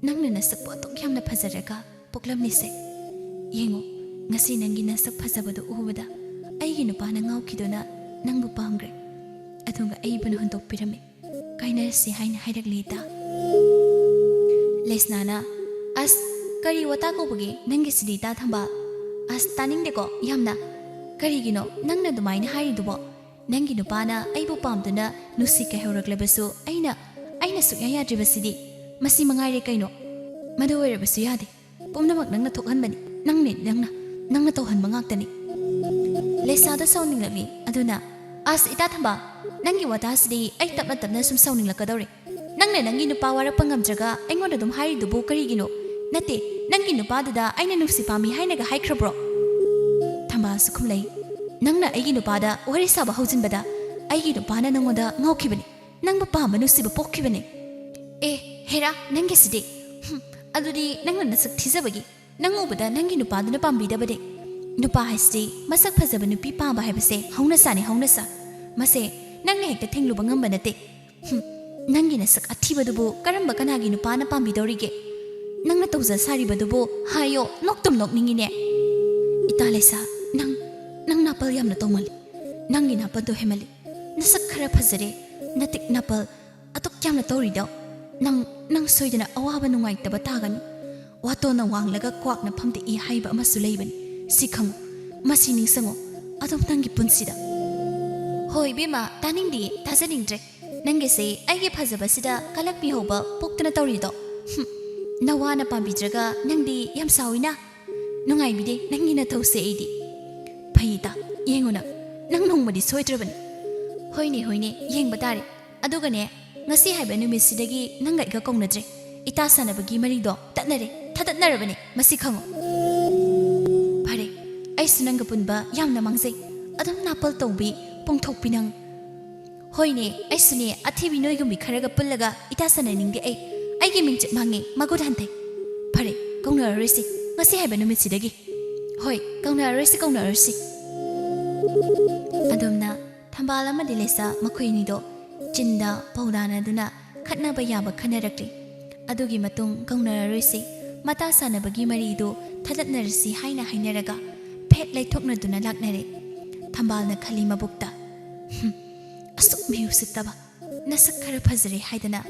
ꯅꯪꯅ ꯅꯁꯛꯄꯨ ꯑꯗꯨꯛ ꯌꯥꯝꯅ ꯐꯖꯔꯒ ꯄꯣꯛꯂꯝꯂꯤꯁꯦ? ꯌꯦꯡꯉꯨ, ꯉꯁꯤ ꯅꯪꯒꯤ ꯅꯁꯛ ꯐꯖꯕꯗꯨ ꯎꯕꯗ ꯑꯩꯒꯤ ꯅꯨꯄꯥꯅ ꯉꯥꯎꯈꯤꯗꯨꯅ ꯅꯪꯕꯨ ꯄꯥꯝꯈ꯭ꯔꯦ꯫ ꯑꯗꯨꯒ ꯑꯩꯕꯨꯅ ꯍꯨꯟꯗꯣꯛꯄꯤꯔꯝꯃꯤ꯫ ꯀꯥꯏꯅꯔꯁꯤ ꯍꯥꯏꯅ ꯍꯥꯏꯔꯛꯂꯤ ꯏꯇꯥ"꯫ ꯂꯦꯁꯅꯥꯅ, "ꯑꯁ, ꯀꯔꯤ ꯋꯥꯇꯥ ꯀꯧꯕꯒꯦ ꯅꯪꯒꯤꯁꯤꯗꯤ ꯏꯇꯥ ꯊꯝꯕꯥꯜ? ꯑꯁ, ꯇꯥꯅꯤꯡꯗꯦꯀꯣ ꯌꯥꯝꯅ꯫ ꯀꯔꯤꯒꯤꯅꯣ ꯅꯪꯅ ꯑꯗꯨꯃꯥꯏꯅ ꯍꯥꯏꯔꯤꯗꯨꯕꯣ? ꯅꯪꯒꯤ ꯅꯨꯄꯥꯅ ꯑꯩꯕꯨ ꯄꯥꯝꯗꯨꯅ ꯅꯨꯡꯁꯤ ꯀꯥꯏꯍꯧꯔꯛꯂꯕꯁꯨ ꯑꯩꯅ, ꯑꯩꯅ ꯁꯨꯛꯌꯥ ꯌꯥꯗ꯭ꯔꯤꯕꯁꯤꯗꯤ꯫ ꯃꯁꯤ ꯃꯉꯥꯏꯔꯦ ꯀꯩꯅꯣ꯫ ꯃꯗꯨ ꯑꯣꯏꯔꯕꯁꯨ ꯌꯥꯗꯦ꯫ ꯄꯨꯝꯅꯃꯛ ꯅꯪꯅ ꯊꯣꯛꯍꯟꯕꯅꯤ꯫ ꯅꯪꯅꯦ, ꯅꯪꯅ, ꯅꯪꯅ ꯇꯧꯍꯟꯕ ꯉꯥꯛꯇꯅꯤ"꯫ ꯂꯦꯁꯥꯗ ꯁꯥꯎꯅꯤꯡꯂꯛꯂꯤ꯫ ꯑꯗꯨꯅ, "ꯑꯁ, ꯏꯇꯥ ꯊꯝꯕꯥꯜ, ꯅꯪꯒꯤ ꯋꯥꯇꯥꯁꯤꯗꯤ ꯑꯩ ꯇꯞꯅ ꯇꯞꯅ ꯁꯨꯝ ꯁꯥꯎꯅꯤꯡꯂꯛꯀꯗꯧꯔꯦ꯫ ꯅꯪꯅ ꯅꯪꯒꯤ ꯅꯨꯄꯥ ꯋꯥꯔꯛꯄ ꯉꯝꯗ꯭ꯔꯒ ꯑꯩꯉꯣꯟꯗ ꯑꯗꯨꯝ ꯍꯥꯏꯔꯤꯗꯨꯕꯨ ꯀꯔꯤꯒꯤꯅꯣ? ꯅꯠꯇꯦ, ꯅꯪꯒꯤ ꯅꯨꯄꯥꯗꯨꯗ ꯑꯩꯅ ꯅꯨꯡꯁꯤ ꯄꯥꯝꯃꯤ ꯍꯥꯏꯅꯒ ꯍꯥꯏꯈ꯭ꯔꯕ꯭ꯔꯣ?" ꯊꯝꯕꯥꯜꯁꯨ ꯈꯨꯝꯂꯩ, "ꯅꯪꯅ ꯑꯩꯒꯤ ꯅꯨꯄꯥꯗ ꯋꯥꯔꯤ ꯁꯥꯕ ꯍꯧꯖꯤꯟꯕꯗ ꯑꯩꯒꯤ ꯅꯨꯄꯥꯅ ꯅꯪꯉꯣꯟꯗ ꯉꯥꯎꯈꯤꯕꯅꯤ, ꯅꯪꯕꯨ ꯄꯥꯝꯕ ꯅꯨꯡꯁꯤꯕ ꯄꯣꯛꯈꯤꯕꯅꯤ꯫ ꯑꯦ, ꯍꯦꯔꯥ, ꯅꯪꯒꯤꯁꯤꯗꯤ꯫ ꯍꯨꯝ, ꯑꯗꯨꯗꯤ ꯅꯪꯅ ꯅꯁꯛ ꯊꯤꯖꯕꯒꯤ ꯅꯪ ꯎꯕꯗ ꯅꯪꯒꯤ ꯅꯨꯄꯥꯗꯨꯅ ꯄꯥꯝꯕꯤꯗꯕꯅꯤ꯫ ꯅꯨꯄꯥ ꯍꯥꯏꯁꯤꯗꯤ ꯃꯁꯛ ꯐꯖꯕ ꯅꯨꯄꯤ ꯄꯥꯝꯕ ꯍꯥꯏꯕꯁꯦ ꯍꯧꯅꯁꯥꯅꯤ, ꯍꯧꯅꯁꯥ꯫ ꯃꯁꯦ ꯅꯪꯅ ꯍꯦꯛꯇ ꯊꯤꯡꯂꯨꯕ ꯉꯝꯕ ꯅꯠꯇꯦ꯫ ꯍꯨꯝ, ꯅꯪꯒꯤ ꯅꯁꯛ ꯑꯊꯤꯕꯗꯨꯕꯨ ꯀꯔꯝꯕ ꯀꯅꯥꯒꯤ ꯅꯨꯄꯥꯅ ꯄꯥꯝꯕꯤꯗꯧꯔꯤꯒꯦ? ꯅꯪꯅ ꯇꯧꯖ ꯁꯥꯔꯤꯕꯗꯨꯕꯨ ꯍꯥꯏꯌꯣ, ꯅꯣꯛꯇꯨꯝ ꯅꯣꯛꯅꯤꯡꯉꯤꯅꯦ꯫ ꯏꯇꯥ ꯂꯩꯁꯥ, ꯅꯪ, ꯅꯪ ꯅꯥꯄꯜ ꯌꯥꯝꯅ ꯇꯧꯃꯜꯂꯤ꯫ ꯅꯪꯒꯤ ꯅꯥꯄꯜꯗꯣ ꯍꯦꯃꯜꯂꯤ꯫ ꯅꯁꯛ ꯈꯔ ꯐꯖꯔꯦ, ꯅꯇꯤꯛ ꯅꯥꯄꯜ ꯑꯗꯨꯛ ꯌꯥꯝꯅ ꯇꯧꯔꯤꯗꯣ? ꯅꯪ, ꯅꯪ ꯁꯣꯏꯗꯅ ꯑꯋꯥꯕ ꯅꯨꯡꯉꯥꯏꯇꯕ ꯇꯥꯒꯅꯤ꯫ ꯋꯥꯇꯣꯟꯅ ꯋꯥꯡꯂꯒ ꯀ꯭ꯋꯥꯛꯅ ꯐꯝꯗꯦꯛꯏ ꯍꯥꯏꯕ ꯑꯃꯁꯨ ꯂꯩꯕꯅꯤ꯫ ꯁꯤ ꯈꯪꯉꯨ, ꯃꯁꯤ ꯅꯤꯡꯁꯤꯡꯉꯨ, ꯑꯗꯨꯝ ꯅꯪꯒꯤ ꯄꯨꯟꯁꯤꯗ꯫ ꯍꯣꯏ ꯏꯕꯦꯝꯃ, ꯇꯥꯅꯤꯡꯗꯤꯌꯦ, ꯇꯥꯖꯅꯤꯡꯗ꯭ꯔꯦ꯫ ꯅꯪꯒꯤꯁꯦ ꯑꯩꯒꯤ ꯐꯖꯕꯁꯤꯗ ꯀꯂꯛꯄꯤꯍꯧꯕ ꯄꯣꯛꯇꯅ ꯇꯧꯔꯤꯗꯣ? ꯍꯨꯝ, ꯅꯋꯥꯅ ꯄꯥꯝꯕꯤꯗ꯭ꯔꯒ ꯅꯪꯗꯤ ꯌꯥꯝ ꯁꯥꯎꯏꯅ꯫ ꯅꯨꯡꯉꯥꯏꯕꯤꯗꯦ ꯅꯪꯒꯤ ꯅꯊꯧꯁꯦ ꯑꯩꯗꯤ꯫ ꯐꯩ ꯏꯇꯥ, ꯌꯦꯡꯉꯨ ꯅꯪ, ꯅꯪ ꯅꯣꯡꯃꯗꯤ ꯁꯣꯏꯗ꯭ꯔꯕꯅꯤ꯫ ꯍꯣꯏꯅꯦ, ꯍꯣꯏꯅꯦ, ꯌꯦꯡꯕ ꯇꯥꯔꯦ꯫ ꯑꯗꯨꯒꯅꯦ, ꯉꯁꯤ ꯍꯥꯏꯕ ꯅꯨꯃꯤꯠꯁꯤꯗꯒꯤ ꯅꯪꯒ ꯑꯩꯒ ꯀꯧꯅꯗ꯭ꯔꯦ꯫ ꯏꯇꯥ ꯁꯥꯟꯅꯕꯒꯤ ꯃꯔꯤꯗꯣ ꯇꯠꯅꯔꯦ, ꯊꯗꯠꯅꯔꯕꯅꯦ, ꯃꯁꯤ ꯈꯪꯉꯨ꯫ ꯐꯔꯦ, ꯑꯩꯁꯨ ꯅꯪꯒ ꯄꯨꯟꯕ ꯌꯥꯝꯅ ꯃꯥꯡꯖꯩ꯫ ꯑꯗꯨꯝ ꯅꯥꯄꯜ ꯇꯧꯕꯤ, ꯄꯣꯡꯊꯣꯛꯄꯤ ꯅꯪ꯫ ꯍꯣꯏꯅꯦ, ꯑꯩꯁꯨꯅꯦ, ꯑꯊꯤꯕꯤ ꯅꯣꯏꯒꯨꯝꯕꯤ ꯈꯔꯒ ꯄꯨꯜꯂꯒ ꯏꯇꯥ ꯁꯥꯟꯅꯅꯤꯡꯗꯦ ꯑꯩ꯫ ꯑꯩꯒꯤ ꯃꯤꯡꯆꯠ ꯃꯥꯡꯉꯦ, ꯃꯒꯨꯟ ꯍꯟꯊꯩ꯫ ꯐꯔꯦ, ꯀꯧꯅꯔꯔꯣꯏꯁꯤ ꯉꯁꯤ ꯍꯥꯏꯕ ꯅꯨꯃꯤꯠꯁꯤꯗꯒꯤ꯫ ꯍꯣꯏ, ꯀꯧꯅꯔꯔꯣꯏꯁꯤ, ꯀꯧꯅꯔꯔꯣꯏꯁꯤ꯫ ꯑꯗꯨꯝꯅ ꯊꯝꯕꯥꯜ ꯑꯃꯗꯤ ꯂꯩꯁꯥ ꯃꯈꯣꯏ ꯑꯅꯤꯗꯣ ꯆꯤꯟꯗ ꯄꯧꯗꯥꯅꯗꯨꯅ ꯈꯠꯅꯕ ꯌꯥꯕ ꯈꯟꯅꯔꯛꯂꯤ꯫ ꯑꯗꯨꯒꯤ ꯃꯇꯨꯡ ꯀꯧꯅꯔꯔꯣꯏꯁꯤ, ꯃꯇꯥ ꯁꯥꯟꯅꯕꯒꯤ ꯃꯔꯤꯗꯨ ꯊꯗꯠꯅꯔꯁꯤ ꯍꯥꯏꯅ ꯍꯥꯏꯅꯔꯒ ꯐꯦꯠ ꯂꯩꯊꯣꯛꯅꯗꯨꯅ ꯂꯥꯛꯅꯔꯦ꯫ ꯊꯝꯕꯥꯜꯅ ꯈꯜꯂꯤ ꯃꯕꯨꯛꯇ, "ꯍꯨꯝ, ꯑꯁꯨꯛ ꯃꯤ ꯎꯁꯤꯠꯇꯕ, ꯅꯁꯛ ꯈꯔ ꯐꯖꯔꯦ ꯍꯥꯏꯗꯅ꯫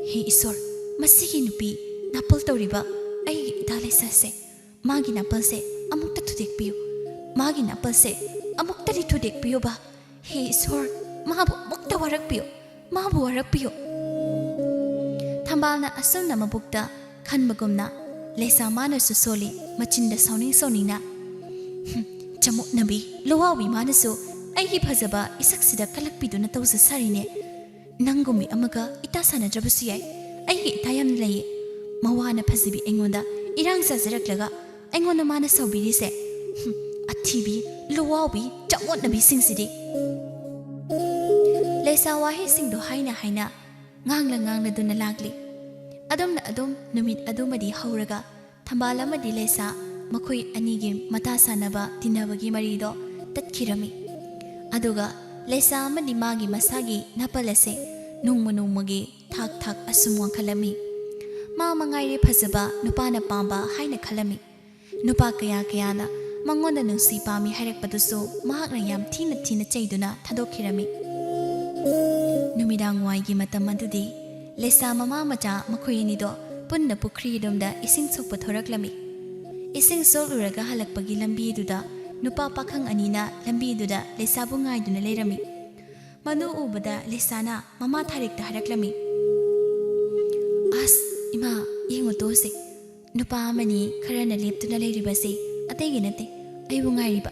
ꯍꯦ ꯏꯁꯣꯔ, ꯃꯁꯤꯒꯤ ꯅꯨꯄꯤ ꯅꯥꯄꯜ ꯇꯧꯔꯤꯕ ꯑꯩꯒꯤ ꯏꯇꯥ ꯂꯩꯁꯥꯁꯦ, ꯃꯥꯒꯤ ꯅꯥꯄꯜꯁꯦ ꯑꯃꯨꯛꯇ ꯊꯨꯗꯦꯛꯄꯤꯌꯨ, ꯃꯥꯒꯤ ꯅꯥꯄꯜꯁꯦ ꯑꯃꯨꯛꯇꯗꯤ ꯊꯨꯗꯦꯛꯄꯤꯌꯨꯕ꯫ ꯍꯦ ꯏꯁꯣꯔ, ꯃꯥꯕꯨ ꯑꯃꯨꯛꯇ ꯋꯥꯔꯛꯄꯤꯌꯨ, ꯃꯥꯕꯨ ꯋꯥꯔꯛꯄꯤꯌꯨ꯫" ꯊꯝꯕꯥꯜꯅ ꯑꯁꯨꯝꯅ ꯃꯕꯨꯛꯇ ꯈꯟꯕꯒꯨꯝꯅ ꯂꯩꯁꯥ ꯃꯥꯅꯁꯨ ꯁꯣꯜꯂꯤ, ꯃꯆꯤꯟꯗ ꯁꯥꯎꯅꯤꯡ ꯁꯥꯎꯅꯤꯡꯅ, "ꯍꯨꯝ, ꯆꯃꯣꯠꯅꯕꯤ, ꯂꯨꯋꯥꯎꯕꯤ ꯃꯥꯅꯁꯨ ꯑꯩꯒꯤ ꯐꯖꯕ ꯏꯁꯛꯁꯤꯗ ꯀꯜꯂꯛꯄꯤꯗꯨꯅ ꯇꯧꯖ ꯁꯥꯔꯤꯅꯦ꯫ ꯅꯪꯒꯨꯝꯕꯤ ꯑꯃꯒ ꯏꯇꯥ ꯁꯥꯟꯅꯗ꯭ꯔꯕꯁꯨ ꯌꯥꯏ꯫ ꯑꯩꯒꯤ ꯏꯇꯥ ꯌꯥꯝꯅ ꯂꯩꯌꯦ꯫ ꯃꯋꯥꯅ ꯐꯖꯕꯤ ꯑꯩꯉꯣꯟꯗ ꯏꯔꯥꯡ ꯆꯥꯖꯔꯛꯂꯒ ꯑꯩꯉꯣꯟꯗ ꯃꯥꯅ ꯁꯥꯎꯕꯤꯔꯤꯁꯦ꯫ ꯍꯨꯝ, ꯑꯊꯤꯕꯤ, ꯂꯨꯋꯥꯎꯕꯤ, ꯆꯃꯣꯠꯅꯕꯤꯁꯤꯡꯁꯤꯗꯤ꯫ ꯂꯩꯁꯥ ꯋꯥꯍꯩꯁꯤꯡꯗꯣ ꯍꯥꯏꯅ ꯍꯥꯏꯅ ꯉꯥꯡꯂ ꯉꯥꯡꯂꯗꯨꯅ ꯂꯥꯛꯂꯤ꯫ ꯑꯗꯨꯝꯅ ꯑꯗꯨꯝ ꯅꯨꯃꯤꯠ ꯑꯗꯨꯃꯗꯤ ꯍꯧꯔꯒ ꯊꯝꯕꯥꯜ ꯑꯃꯗꯤ ꯂꯩꯁꯥ ꯃꯈꯣꯏ ꯑꯅꯤꯒꯤ ꯃꯇꯥ ꯁꯥꯟꯅꯕ ꯇꯤꯟꯅꯕꯒꯤ ꯃꯔꯤꯗꯣ ꯇꯠꯈꯤꯔꯝꯃꯤ꯫ ꯑꯗꯨꯒ ꯂꯩꯁꯥ ꯑꯃꯗꯤ ꯃꯥꯒꯤ ꯃꯁꯥꯒꯤ ꯅꯥꯄꯜ ꯑꯁꯦ ꯅꯣꯡꯃ ꯅꯣꯡꯃꯒꯤ ꯊꯥꯛ ꯊꯥꯛ ꯑꯁꯨꯝ ꯋꯥꯡꯈꯠꯂꯝꯃꯤ꯫ ꯃꯥ ꯃꯉꯥꯏꯔꯦ ꯐꯖꯕ, ꯅꯨꯄꯥꯅ ꯄꯥꯝꯕ ꯍꯥꯏꯅ ꯈꯜꯂꯝꯃꯤ꯫ ꯅꯨꯄꯥ ꯀꯌꯥ ꯀꯌꯥꯅ ꯃꯉꯣꯟꯗ ꯅꯨꯡꯁꯤ ꯄꯥꯝꯃꯤ ꯍꯥꯏꯔꯛꯄꯗꯨꯁꯨ ꯃꯍꯥꯛꯅ ꯌꯥꯝ ꯊꯤꯅ ꯊꯤꯅ ꯆꯩꯗꯨꯅ ꯊꯥꯗꯣꯛꯈꯤꯔꯝꯃꯤ꯫ ꯅꯨꯃꯤꯗꯥꯡ ꯋꯥꯏꯒꯤ ꯃꯇꯝ ꯑꯗꯨꯗꯤ ꯂꯩꯁꯥ ꯃꯃꯥ ꯃꯆꯥ ꯃꯈꯣꯏ ꯑꯅꯤꯗꯣ ꯄꯨꯟꯅ ꯄꯨꯈ꯭ꯔꯤꯔꯣꯝꯗ ꯏꯁꯤꯡ ꯁꯣꯛꯄ ꯊꯣꯔꯛꯂꯝꯃꯤ꯫ ꯏꯁꯤꯡ ꯁꯣꯛꯂꯨꯔꯒ ꯍꯜꯂꯛꯄꯒꯤ ꯂꯝꯕꯤꯗꯨꯗ ꯅꯨꯄꯥ ꯄꯥꯈꯪ ꯑꯅꯤꯅ ꯂꯝꯕꯤꯗꯨꯗ ꯂꯩꯁꯥꯕꯨ ꯉꯥꯏꯗꯨꯅ ꯂꯩꯔꯝꯃꯤ꯫ ꯃꯗꯨ ꯎꯕꯗ ꯂꯩꯁꯥꯅ ꯃꯃꯥ ꯊꯥꯔꯤꯛꯇ ꯍꯥꯏꯔꯛꯂꯝꯃꯤ, "ꯑꯁ, ꯏꯃꯥ, ꯌꯦꯡꯉꯨ ꯇꯣꯁꯦ꯫ ꯅꯨꯄꯥ ꯑꯃꯅꯤ ꯈꯔꯅ ꯂꯦꯞꯇꯨꯅ ꯂꯩꯔꯤꯕꯁꯦ ꯑꯇꯩꯒꯤ ꯅꯠꯇꯦ, ꯑꯩꯕꯨ ꯉꯥꯏꯔꯤꯕ,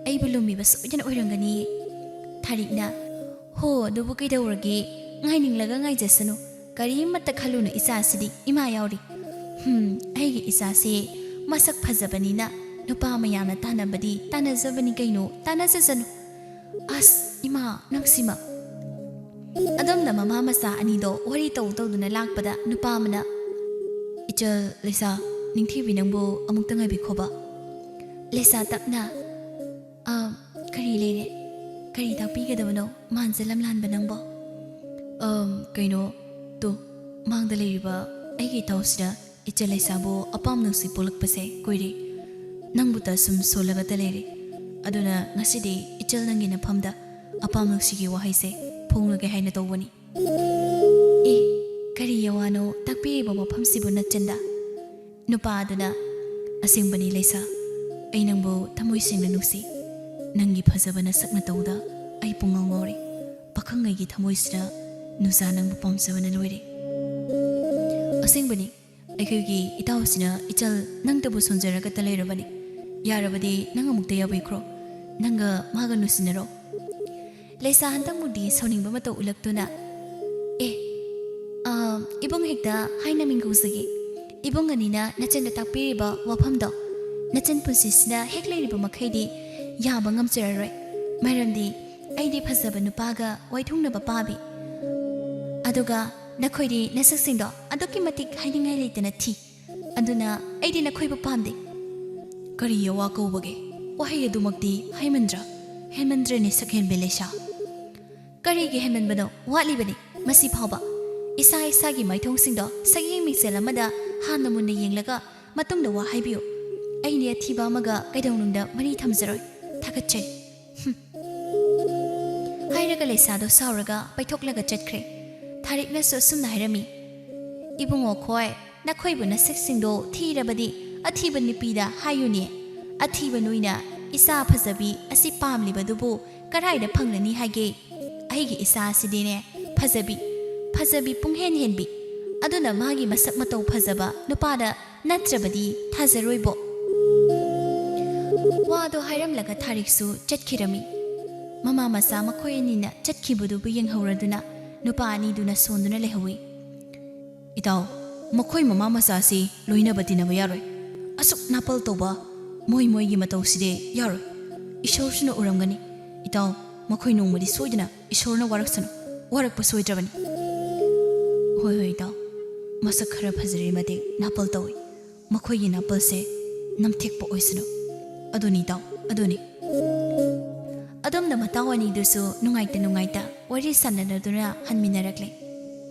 ꯑꯩꯕꯨ ꯂꯨꯝꯃꯤꯕ ꯁꯣꯏꯗꯅ ꯑꯣꯏꯔꯝꯒꯅꯤꯌꯦ꯫" ꯊꯥꯔꯤꯛꯅ, "ꯍꯣ, ꯑꯗꯨꯕꯨ ꯀꯩꯗꯧꯔꯒꯦ? ꯉꯥꯏꯅꯤꯡꯂꯒ ꯉꯥꯏꯖꯁꯅꯨ꯫ ꯀꯔꯤꯃꯠꯇ ꯈꯜꯂꯨꯅꯨ, ꯏꯆꯥꯁꯤꯗꯤ ꯏꯃꯥ ꯌꯥꯎꯔꯤ꯫ ꯍꯨꯝ, ꯑꯩꯒꯤ ꯏꯆꯥꯁꯦ ꯃꯁꯛ ꯐꯖꯕꯅꯤꯅ ꯅꯨꯄꯥ ꯃꯌꯥꯝꯅ ꯇꯥꯟꯅꯕꯗꯤ ꯇꯥꯟꯅꯖꯕꯅꯤ ꯀꯩꯅꯣ, ꯇꯥꯟꯅꯖꯁꯅꯨ꯫" "ꯑꯁ, ꯏꯃꯥ, ꯅꯪꯁꯤꯃ!" ꯑꯗꯣꯝꯅ ꯃꯃꯥ ꯃꯆꯥ ꯑꯅꯤꯗꯣ ꯋꯥꯔꯤ ꯇꯧ ꯇꯧꯗꯨꯅ ꯂꯥꯛꯄꯗ ꯅꯨꯄꯥ ꯑꯃꯅ, "ꯏꯆꯜ ꯂꯩꯁꯥ, ꯅꯤꯡꯊꯤꯕꯤ ꯅꯪꯕꯨ ꯑꯃꯨꯛꯇ ꯉꯥꯏꯕꯤꯈꯣꯕ꯫" ꯂꯩꯁꯥ ꯇꯞꯅ, "ꯑ, ꯀꯔꯤ ꯂꯩꯔꯦ? ꯀꯔꯤ ꯇꯥꯛꯄꯤꯒꯗꯕꯅꯣ, ꯃꯥꯟꯖ ꯂꯝꯂꯥꯟꯕ ꯅꯪꯕꯣ?" "ꯑꯝ, ꯀꯩꯅꯣ, ꯇꯨ, ꯃꯥꯡꯗ ꯂꯩꯔꯤꯕ ꯑꯩꯒꯤ ꯏꯇꯥꯎꯁꯤꯗ ꯏꯆꯦ ꯂꯩꯁꯥꯕꯨ ꯑꯄꯥꯝ ꯅꯨꯡꯁꯤ ꯄꯣꯛꯂꯛꯄꯁꯦ ꯀꯨꯏꯔꯦ꯫ ꯅꯪꯕꯨꯇ ꯁꯨꯝ ꯁꯣꯜꯂꯒꯇ ꯂꯩꯔꯦ꯫ ꯑꯗꯨꯅ ꯉꯁꯤꯗꯤ ꯏꯆꯜ ꯅꯪꯒꯤ ꯅꯐꯝꯗ ꯑꯄꯥꯝ ꯅꯨꯡꯁꯤꯒꯤ ꯋꯥꯍꯩꯁꯦ ꯐꯣꯡꯂꯒꯦ ꯍꯥꯏꯅ ꯇꯧꯕꯅꯤ꯫" "ꯑꯦ, ꯀꯔꯤ ꯌꯥꯋꯥꯅꯣ ꯇꯥꯛꯄꯤꯔꯤꯕ ꯃꯐꯝꯁꯤꯕꯨ ꯅꯆꯟꯗ?" ꯅꯨꯄꯥ ꯑꯗꯨꯅ, "ꯑꯁꯦꯡꯕꯅꯤ ꯂꯩꯁꯥ, ꯑꯩ ꯅꯪꯕꯨ ꯊꯃꯣꯏ ꯁꯦꯡꯅ ꯅꯨꯡꯁꯤ꯫ ꯅꯪꯒꯤ ꯐꯖꯕ ꯅꯁꯛ ꯅꯇꯧꯗ ꯑꯩ ꯄꯨꯡꯉꯥꯎ ꯉꯥꯎꯔꯦ꯫ ꯄꯥꯈꯪꯉꯩꯒꯤ ꯊꯃꯣꯏꯁꯤꯗ ꯅꯨꯖꯥ ꯅꯪꯕꯨ ꯄꯥꯝꯖꯕꯅ ꯂꯣꯏꯔꯦ꯫" "ꯑꯁꯦꯡꯕꯅꯤ, ꯑꯩꯈꯣꯏꯒꯤ ꯏꯇꯥꯎꯁꯤꯅ ꯏꯆꯜ ꯅꯪꯇꯕꯨ ꯁꯣꯟꯖꯔꯒꯇ ꯂꯩꯔꯕꯅꯤ꯫ ꯌꯥꯔꯕꯗꯤ ꯅꯪ ꯑꯃꯨꯛꯇ ꯌꯥꯕꯤꯈ꯭ꯔꯣ꯫ ꯅꯪꯒ ꯃꯥꯒ ꯅꯨꯡꯁꯤꯅꯔꯣ꯫" ꯂꯩꯁꯥ ꯍꯟꯗꯛꯃꯨꯛꯇꯤ ꯁꯥꯎꯅꯤꯡꯕ ꯃꯇꯧ ꯎꯠꯂꯛꯇꯨꯅ, ꯏꯕꯨꯡ ꯍꯦꯛꯇ ꯍꯥꯏꯅ ꯃꯤꯡꯒꯧꯖꯒꯦ꯫ ꯏꯕꯨꯡ ꯑꯅꯤꯅ ꯅꯆꯟꯗ ꯇꯥꯛꯄꯤꯔꯤꯕ ꯋꯥꯐꯝꯗꯣ ꯅꯆꯟ ꯄꯨꯟꯁꯤꯁꯤꯗ ꯍꯦꯛ ꯂꯩꯔꯤꯕ ꯃꯈꯩꯗꯤ ꯌꯥꯕ ꯉꯝꯖꯔꯔꯣꯏ꯫ ꯃꯔꯝꯗꯤ ꯑꯩꯗꯤ ꯐꯖꯕ ꯅꯨꯄꯥꯒ ꯋꯥꯏꯊꯨꯡꯅꯕ ꯄꯥꯝꯃꯤ꯫ ꯑꯗꯨꯒ ꯅꯈꯣꯏꯗꯤ ꯅꯁꯛꯁꯤꯡꯗꯣ ꯑꯗꯨꯛꯀꯤ ꯃꯇꯤꯛ ꯍꯥꯏꯅꯤꯡꯉꯥꯏ ꯂꯩꯇꯅ ꯊꯤ꯫ ꯑꯗꯨꯅ ꯑꯩꯗꯤ ꯅꯈꯣꯏꯕꯨ ꯄꯥꯝꯗꯦ꯫ ꯀꯔꯤ ꯑꯋꯥ ꯀꯧꯕꯒꯦ? ꯋꯥꯍꯩ ꯑꯗꯨꯃꯛꯇꯤ ꯍꯥꯏꯃꯟꯗ꯭ꯔꯥ? ꯍꯦꯟꯃꯟꯗ꯭ꯔꯅꯦ ꯁꯛꯍꯦꯟꯕꯤ ꯂꯩꯁꯥ꯫ ꯀꯔꯤꯒꯤ ꯍꯦꯟꯃꯟꯕꯅꯣ? ꯋꯥꯠꯂꯤꯕꯅꯤ꯫ ꯃꯁꯤ ꯐꯥꯎꯕ ꯏꯁꯥ ꯏꯁꯥꯒꯤ ꯃꯥꯏꯊꯣꯡꯁꯤꯡꯗꯣ ꯁꯛꯌꯦꯡ ꯃꯤꯡꯁꯦꯜ ꯑꯃꯗ ꯍꯥꯟꯅ ꯃꯨꯟꯅ ꯌꯦꯡꯂꯒ ꯃꯇꯨꯡꯗ ꯋꯥ ꯍꯥꯏꯕꯤꯌꯨ꯫ ꯑꯩꯅꯦ ꯑꯊꯤꯕ ꯑꯃꯒ ꯀꯩꯗꯧꯅꯨꯡꯗ ꯃꯔꯤ ꯊꯝꯖꯔꯣꯏ꯫ ꯊꯥꯒꯠꯆꯔꯤ꯫ ꯍꯨꯝ꯫ ꯍꯥꯏꯔꯒ ꯂꯩꯁꯥꯗꯣ ꯁꯥꯎꯔꯒ ꯄꯩꯊꯣꯛꯂꯒ ꯆꯠꯈ꯭ꯔꯦ꯫ ꯊꯥꯔꯤꯛꯅꯁꯨ ꯑꯁꯨꯝꯅ ꯍꯥꯏꯔꯝꯃꯤ, "ꯏꯕꯨꯡꯉꯣ ꯈꯣꯏ, ꯅꯈꯣꯏꯕꯨ ꯅꯁꯛꯁꯤꯡꯗꯣ ꯊꯤꯔꯕꯗꯤ ꯑꯊꯤꯕ ꯅꯨꯄꯤꯗ ꯍꯥꯏꯌꯨꯅꯦ꯫ ꯑꯊꯤꯕ ꯅꯣꯏꯅ ꯏꯆꯥ ꯐꯖꯕꯤ ꯑꯁꯤ ꯄꯥꯝꯂꯤꯕꯗꯨꯕꯨ ꯀꯔꯥꯏꯗ ꯐꯪꯂꯅꯤ ꯍꯥꯏꯒꯦ? ꯑꯩꯒꯤ ꯏꯆꯥ ꯑꯁꯤꯗꯤꯅꯦ ꯐꯖꯕꯤ, ꯐꯖꯕꯤ ꯄꯨꯡꯍꯦꯟ ꯍꯦꯟꯕꯤ꯫ ꯑꯗꯨꯅ ꯃꯥꯒꯤ ꯃꯁꯛ ꯃꯇꯧ ꯐꯖꯕ ꯅꯨꯄꯥꯗ ꯅꯠꯇ꯭ꯔꯕꯗꯤ ꯊꯥꯖꯔꯣꯏꯕꯣ꯫" ꯋꯥꯗꯣ ꯍꯥꯏꯔꯝꯂꯒ ꯊꯥꯔꯤꯛꯁꯨ ꯆꯠꯈꯤꯔꯝꯃꯤ꯫ ꯃꯃꯥ ꯃꯆꯥ ꯃꯈꯣꯏ ꯑꯅꯤꯅ ꯆꯠꯈꯤꯕꯗꯨꯕꯨ ꯌꯦꯡꯍꯧꯔꯗꯨꯅ ꯅꯨꯄꯥ ꯑꯅꯤꯗꯨꯅ ꯁꯣꯟꯗꯨꯅ ꯂꯩꯍꯧꯏ꯫ "ꯏꯇꯥꯎ, ꯃꯈꯣꯏ ꯃꯃꯥ ꯃꯆꯥꯁꯤ ꯂꯣꯏꯅꯕ ꯇꯤꯟꯅꯕ ꯌꯥꯔꯣꯏ꯫ ꯑꯁꯨꯛ ꯅꯥꯄꯜ ꯇꯧꯕ ꯃꯣꯏ ꯃꯣꯏꯒꯤ ꯃꯇꯧꯁꯤꯗꯤ ꯌꯥꯔꯣꯏ꯫ ꯏꯁꯣꯔꯁꯤꯅ ꯎꯔꯝꯒꯅꯤ꯫ ꯏꯇꯥꯎ, ꯃꯈꯣꯏ ꯅꯣꯡꯃꯗꯤ ꯁꯣꯏꯗꯅ ꯏꯁꯣꯔꯅ ꯋꯥꯔꯛꯁꯅꯨ, ꯋꯥꯔꯛꯄ ꯁꯣꯏꯗ꯭ꯔꯕꯅꯤ꯫" "ꯍꯣꯏ, ꯍꯣꯏ, ꯏꯇꯥꯎ꯫ ꯃꯁꯛ ꯈꯔ ꯐꯖꯔꯤ ꯃꯇꯤꯛ ꯅꯥꯄꯜ ꯇꯧꯏ꯫ ꯃꯈꯣꯏꯒꯤ ꯅꯥꯄꯜꯁꯦ ꯅꯝꯊꯦꯛꯄ ꯑꯣꯏꯁꯅꯨ꯫ ꯑꯗꯨꯅꯤ, ꯏꯇꯥꯎ, ꯑꯗꯨꯅꯤ꯫" ꯑꯗꯨꯝꯅ ꯃꯇꯥꯎ ꯑꯅꯤꯗꯨꯁꯨ ꯅꯨꯡꯉꯥꯏꯇ ꯅꯨꯡꯉꯥꯏꯇ ꯋꯥꯔꯤ ꯁꯥꯟꯅꯅꯗꯨꯅ ꯍꯟꯃꯤꯟꯅꯔꯛꯂꯦ꯫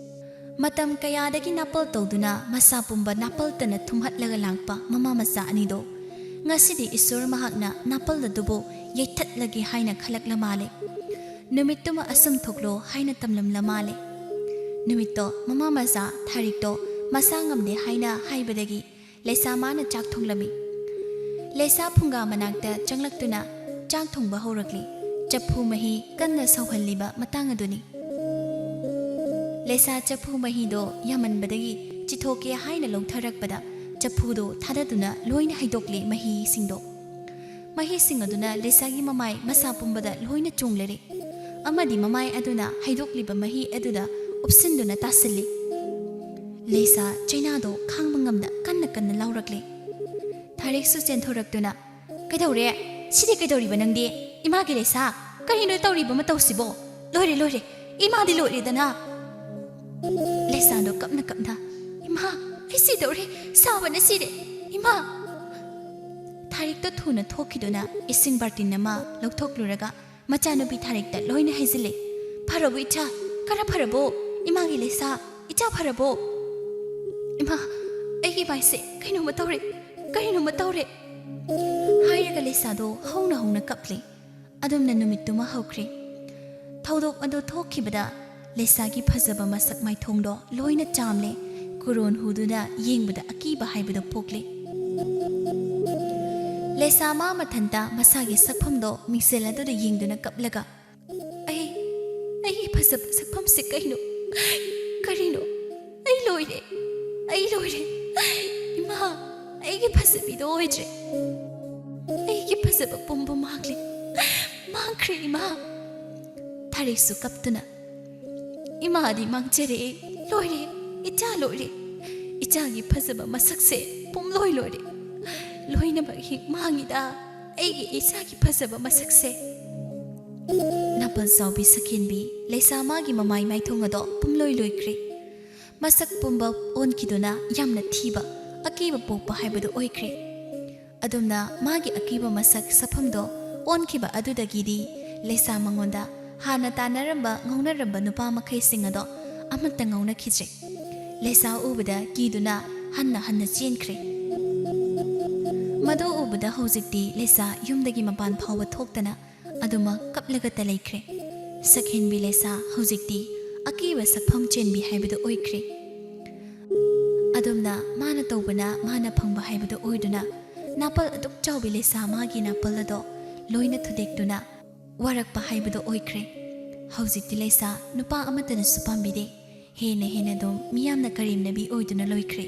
ꯃꯇꯝ ꯀꯌꯥꯗꯒꯤ ꯅꯥꯄꯜ ꯇꯧꯗꯨꯅ ꯃꯁꯥ ꯄꯨꯝꯕ ꯅꯥꯄꯜꯇꯅ ꯊꯨꯝꯍꯠꯂꯒ ꯂꯥꯛꯄ ꯃꯃꯥ ꯃꯆꯥ ꯑꯅꯤꯗꯣ ꯉꯁꯤꯗꯤ ꯏꯁꯣꯔ ꯃꯍꯥꯛꯅ ꯅꯥꯄꯜ ꯑꯗꯨꯕꯨ ꯌꯩꯊꯠꯂꯒꯦ ꯍꯥꯏꯅ ꯈꯜꯂꯛꯂ ꯃꯥꯜꯂꯦ꯫ ꯅꯨꯃꯤꯠꯇꯨꯃ ꯑꯁꯨꯝ ꯊꯣꯛꯂꯣ ꯍꯥꯏꯅ ꯇꯝꯂꯝꯂ ꯃꯥꯜꯂꯦ꯫ ꯅꯨꯃꯤꯠꯇꯣ ꯃꯃꯥ ꯃꯆꯥ ꯊꯥꯔꯤꯛꯇꯣ ꯃꯁꯥ ꯉꯝꯗꯦ ꯍꯥꯏꯅ ꯍꯥꯏꯕꯗꯒꯤ ꯂꯩꯁꯥ ꯃꯥꯅ ꯆꯥꯛ ꯊꯣꯡꯂꯝꯃꯤ꯫ ꯂꯩꯁꯥ ꯐꯨꯡꯒꯥ ꯃꯅꯥꯛꯇ ꯆꯪꯂꯛꯇꯨꯅ ꯆꯥꯛ ꯊꯣꯡꯕ ꯍꯧꯔꯛꯂꯤ꯫ ꯆꯐꯨ ꯃꯍꯤ ꯀꯟꯅ ꯁꯧꯍꯜꯂꯤꯕ ꯃꯇꯥꯡ ꯑꯗꯨꯅꯤ꯫ ꯂꯩꯁꯥ ꯆꯐꯨ ꯃꯍꯤꯗꯣ ꯌꯥꯝꯃꯟꯕꯗꯒꯤ ꯆꯤꯊꯣꯛꯀꯦ ꯍꯥꯏꯅ ꯂꯧꯊꯔꯛꯄꯗ ꯆꯐꯨꯗꯣ ꯊꯥꯗꯗꯨꯅ ꯂꯣꯏꯅ ꯍꯩꯗꯣꯛꯂꯤ ꯃꯍꯤꯁꯤꯡꯗꯣ꯫ ꯃꯍꯤꯁꯤꯡ ꯑꯗꯨꯅ ꯂꯩꯁꯥꯒꯤ ꯃꯃꯥꯏ ꯃꯁꯥ ꯄꯨꯝꯕꯗ ꯂꯣꯏꯅ ꯆꯣꯡꯂꯔꯦ꯫ ꯑꯃꯗꯤ ꯃꯃꯥꯏ ꯑꯗꯨꯅ ꯍꯩꯗꯣꯛꯂꯤꯕ ꯃꯍꯤ ꯑꯗꯨꯗ ꯎꯞꯁꯤꯟꯗꯨꯅ ꯇꯥꯁꯤꯜꯂꯤ꯫ ꯂꯩꯁꯥ ꯆꯩꯅꯥꯗꯣ ꯈꯥꯡꯕ ꯉꯝꯅ ꯀꯟꯅ ꯀꯟꯅ ꯂꯥꯎꯔꯛꯂꯦ꯫ ꯊꯥꯔꯤꯛꯁꯨ ꯆꯦꯟꯊꯣꯔꯛꯇꯨꯅ, "ꯀꯩꯗꯧꯔꯦ? ꯁꯤꯗꯤ ꯀꯩꯗꯧꯔꯤꯕ ꯅꯪꯗꯤ? ꯏꯃꯥꯒꯤ ꯂꯩꯁꯥ, ꯀꯔꯤꯅꯣ ꯇꯧꯔꯤꯕ ꯃꯇꯧꯁꯤꯕꯣ? ꯂꯣꯏꯔꯦ, ꯂꯣꯏꯔꯦ, ꯏꯃꯥꯗꯤ ꯂꯣꯏꯔꯦꯗꯅ!" ꯂꯩꯁꯥꯗꯣ ꯀꯞꯅ ꯀꯞꯅ, "ꯏꯃꯥ, ꯑꯩ ꯁꯤꯗꯧꯔꯦ, ꯁꯥꯕꯅ ꯁꯤꯔꯦ, ꯏꯃꯥ!" ꯊꯥꯔꯤꯛꯇꯣ ꯊꯨꯅ ꯊꯣꯛꯈꯤꯗꯨꯅ ꯏꯁꯤꯡ ꯕꯥꯔꯇꯤꯟ ꯑꯃ ꯂꯧꯊꯣꯛꯂꯨꯔꯒ ꯃꯆꯥꯅꯨꯄꯤ ꯊꯥꯔꯤꯛꯇ ꯂꯣꯏꯅ ꯍꯩꯖꯤꯜꯂꯦ꯫ "ꯐꯔꯕꯣ ꯏꯆꯥ? ꯈꯔ ꯐꯔꯕꯣ? ꯏꯃꯥꯒꯤ ꯂꯩꯁꯥ, ꯏꯆꯥ ꯐꯔꯕꯣ? ꯏꯃꯥ, ꯑꯩꯒꯤ ꯃꯥꯏꯁꯦ ꯀꯩꯅꯣꯝꯃ ꯇꯧꯔꯦ, ꯀꯩꯅꯣꯝꯃ ꯇꯧꯔꯦ!" ꯍꯥꯏꯔꯒ ꯂꯩꯁꯥꯗꯣ ꯍꯧꯅ ꯍꯧꯅ ꯀꯞꯂꯦ꯫ ꯑꯗꯨꯝꯅ ꯅꯨꯃꯤꯠꯇꯨꯃ ꯍꯧꯈ꯭ꯔꯦ꯫ ꯊꯧꯗꯣꯛ ꯑꯗꯨ ꯊꯣꯛꯈꯤꯕꯗ ꯂꯩꯁꯥꯒꯤ ꯐꯖꯕ ꯃꯁꯛ ꯃꯥꯏꯊꯣꯡꯗꯣ ꯂꯣꯏꯅ ꯆꯥꯝꯂꯦ꯫ ꯀꯨꯔꯣꯟ ꯍꯨꯗꯨꯅ ꯌꯦꯡꯕꯗ ꯑꯀꯤꯕ ꯍꯥꯏꯕꯗꯣ ꯄꯣꯛꯂꯦ꯫ ꯂꯩꯁꯥ ꯃꯥ ꯃꯊꯟꯇ ꯃꯁꯥꯒꯤ ꯁꯛꯐꯝꯗꯣ ꯃꯤꯡꯁꯦꯜ ꯑꯗꯨꯗ ꯌꯦꯡꯗꯨꯅ ꯀꯞꯂꯒ, "ꯑꯩ, ꯑꯩꯒꯤ ꯐꯖꯕ ꯁꯛꯐꯝꯁꯦ ꯀꯩꯅꯣ? ꯀꯔꯤꯅꯣ? ꯑꯩ ꯂꯣꯏꯔꯦ, ꯑꯩ ꯂꯣꯏꯔꯦ꯫ ꯏꯃꯥ, ꯑꯩꯒꯤ ꯐꯖꯕꯤꯗꯣ ꯑꯣꯏꯗ꯭ꯔꯦ꯫ ꯑꯩꯒꯤ ꯐꯖꯕ ꯄꯨꯝꯕ ꯃꯥꯡꯂꯦ, ꯃꯥꯡꯈ꯭ꯔꯦ ꯏꯃꯥ!" ꯊꯥꯔꯤꯛꯁꯨ ꯀꯞꯇꯨꯅ, "ꯏꯃꯥꯗꯤ ꯃꯥꯡꯖꯔꯦ, ꯂꯣꯏꯔꯦ, ꯏꯆꯥ ꯂꯣꯏꯔꯦ꯫ ꯏꯆꯥꯒꯤ ꯐꯖꯕ ꯃꯁꯛꯁꯦ ꯄꯨꯝꯂꯣꯏ ꯂꯣꯏꯔꯦ꯫ ꯂꯣꯏꯅꯃꯛ ꯍꯦꯛ ꯃꯥꯡꯉꯤꯗ, ꯑꯩꯒꯤ ꯏꯆꯥꯒꯤ ꯐꯖꯕ ꯃꯁꯛꯁꯦ!" ꯅꯥꯄꯜ ꯆꯥꯎꯕꯤ ꯁꯛꯍꯦꯟꯕꯤ ꯂꯩꯁꯥ ꯃꯥꯒꯤ ꯃꯃꯥꯏ ꯃꯥꯏꯊꯣꯡ ꯑꯗꯣ ꯄꯨꯝꯂꯣꯏ ꯂꯣꯏꯈ꯭ꯔꯦ꯫ ꯃꯁꯛ ꯄꯨꯝꯕ ꯑꯣꯟꯈꯤꯗꯨꯅ ꯌꯥꯝꯅ ꯊꯤꯕ, ꯑꯀꯤꯕ ꯄꯣꯛꯄ ꯍꯥꯏꯕꯗꯨ ꯑꯣꯏꯈ꯭ꯔꯦ꯫ ꯑꯗꯨꯝꯅ ꯃꯥꯒꯤ ꯑꯀꯤꯕ ꯃꯁꯛ ꯁꯛꯐꯝꯗꯣ ꯑꯣꯟꯈꯤꯕ ꯑꯗꯨꯗꯒꯤꯗꯤ ꯂꯩꯁꯥ ꯃꯉꯣꯟꯗ ꯍꯥꯟꯅ ꯇꯥꯟꯅꯔꯝꯕ, ꯉꯥꯎꯅꯔꯝꯕ ꯅꯨꯄꯥ ꯃꯈꯩꯁꯤꯡ ꯑꯗꯣ ꯑꯃꯠꯇ ꯉꯥꯎꯅꯈꯤꯗ꯭ꯔꯦ꯫ ꯂꯩꯁꯥ ꯎꯕꯗ ꯀꯤꯗꯨꯅ ꯍꯟꯅ ꯍꯟꯅ ꯆꯦꯟꯈ꯭ꯔꯦ꯫ ꯃꯗꯨ ꯎꯕꯗ ꯍꯧꯖꯤꯛꯇꯤ ꯂꯩꯁꯥ ꯌꯨꯝꯗꯒꯤ ꯃꯄꯥꯟ ꯐꯥꯎꯕ ꯊꯣꯛꯇꯅ ꯑꯗꯨꯃꯛ ꯀꯞꯂꯒꯇ ꯂꯩꯈ꯭ꯔꯦ꯫ ꯁꯛꯍꯦꯟꯕꯤ ꯂꯩꯁꯥ ꯍꯧꯖꯤꯛꯇꯤ ꯑꯀꯤꯕ ꯁꯛꯐꯝ ꯆꯦꯟꯕꯤ ꯍꯥꯏꯕꯗꯨ ꯑꯣꯏꯈ꯭ꯔꯦ꯫ ꯑꯗꯨꯝꯅ ꯃꯥꯅ ꯇꯧꯕꯅ ꯃꯥꯅ ꯐꯪꯕ ꯍꯥꯏꯕꯗꯨ ꯑꯣꯏꯗꯨꯅ, ꯅꯥꯄꯜ ꯑꯗꯨꯛ ꯆꯥꯎꯕꯤ ꯂꯩꯁꯥ ꯃꯥꯒꯤ ꯅꯥꯄꯜ ꯑꯗꯣ ꯂꯣꯏꯅ ꯊꯨꯗꯦꯛꯇꯨꯅ ꯋꯥꯔꯛꯄ ꯍꯥꯏꯕꯗꯨ ꯑꯣꯏꯈ꯭ꯔꯦ꯫ ꯍꯧꯖꯤꯛꯇꯤ ꯂꯩꯁꯥ ꯅꯨꯄꯥ ꯑꯃꯠꯇꯅꯁꯨ ꯄꯥꯝꯕꯤꯗꯦ꯫ ꯍꯦꯟꯅ ꯍꯦꯟꯅ ꯑꯗꯨꯝ ꯃꯤꯌꯥꯝꯅ ꯀꯔꯦꯝꯅꯕꯤ ꯑꯣꯏꯗꯨꯅ ꯂꯣꯏꯈ꯭ꯔꯦ꯫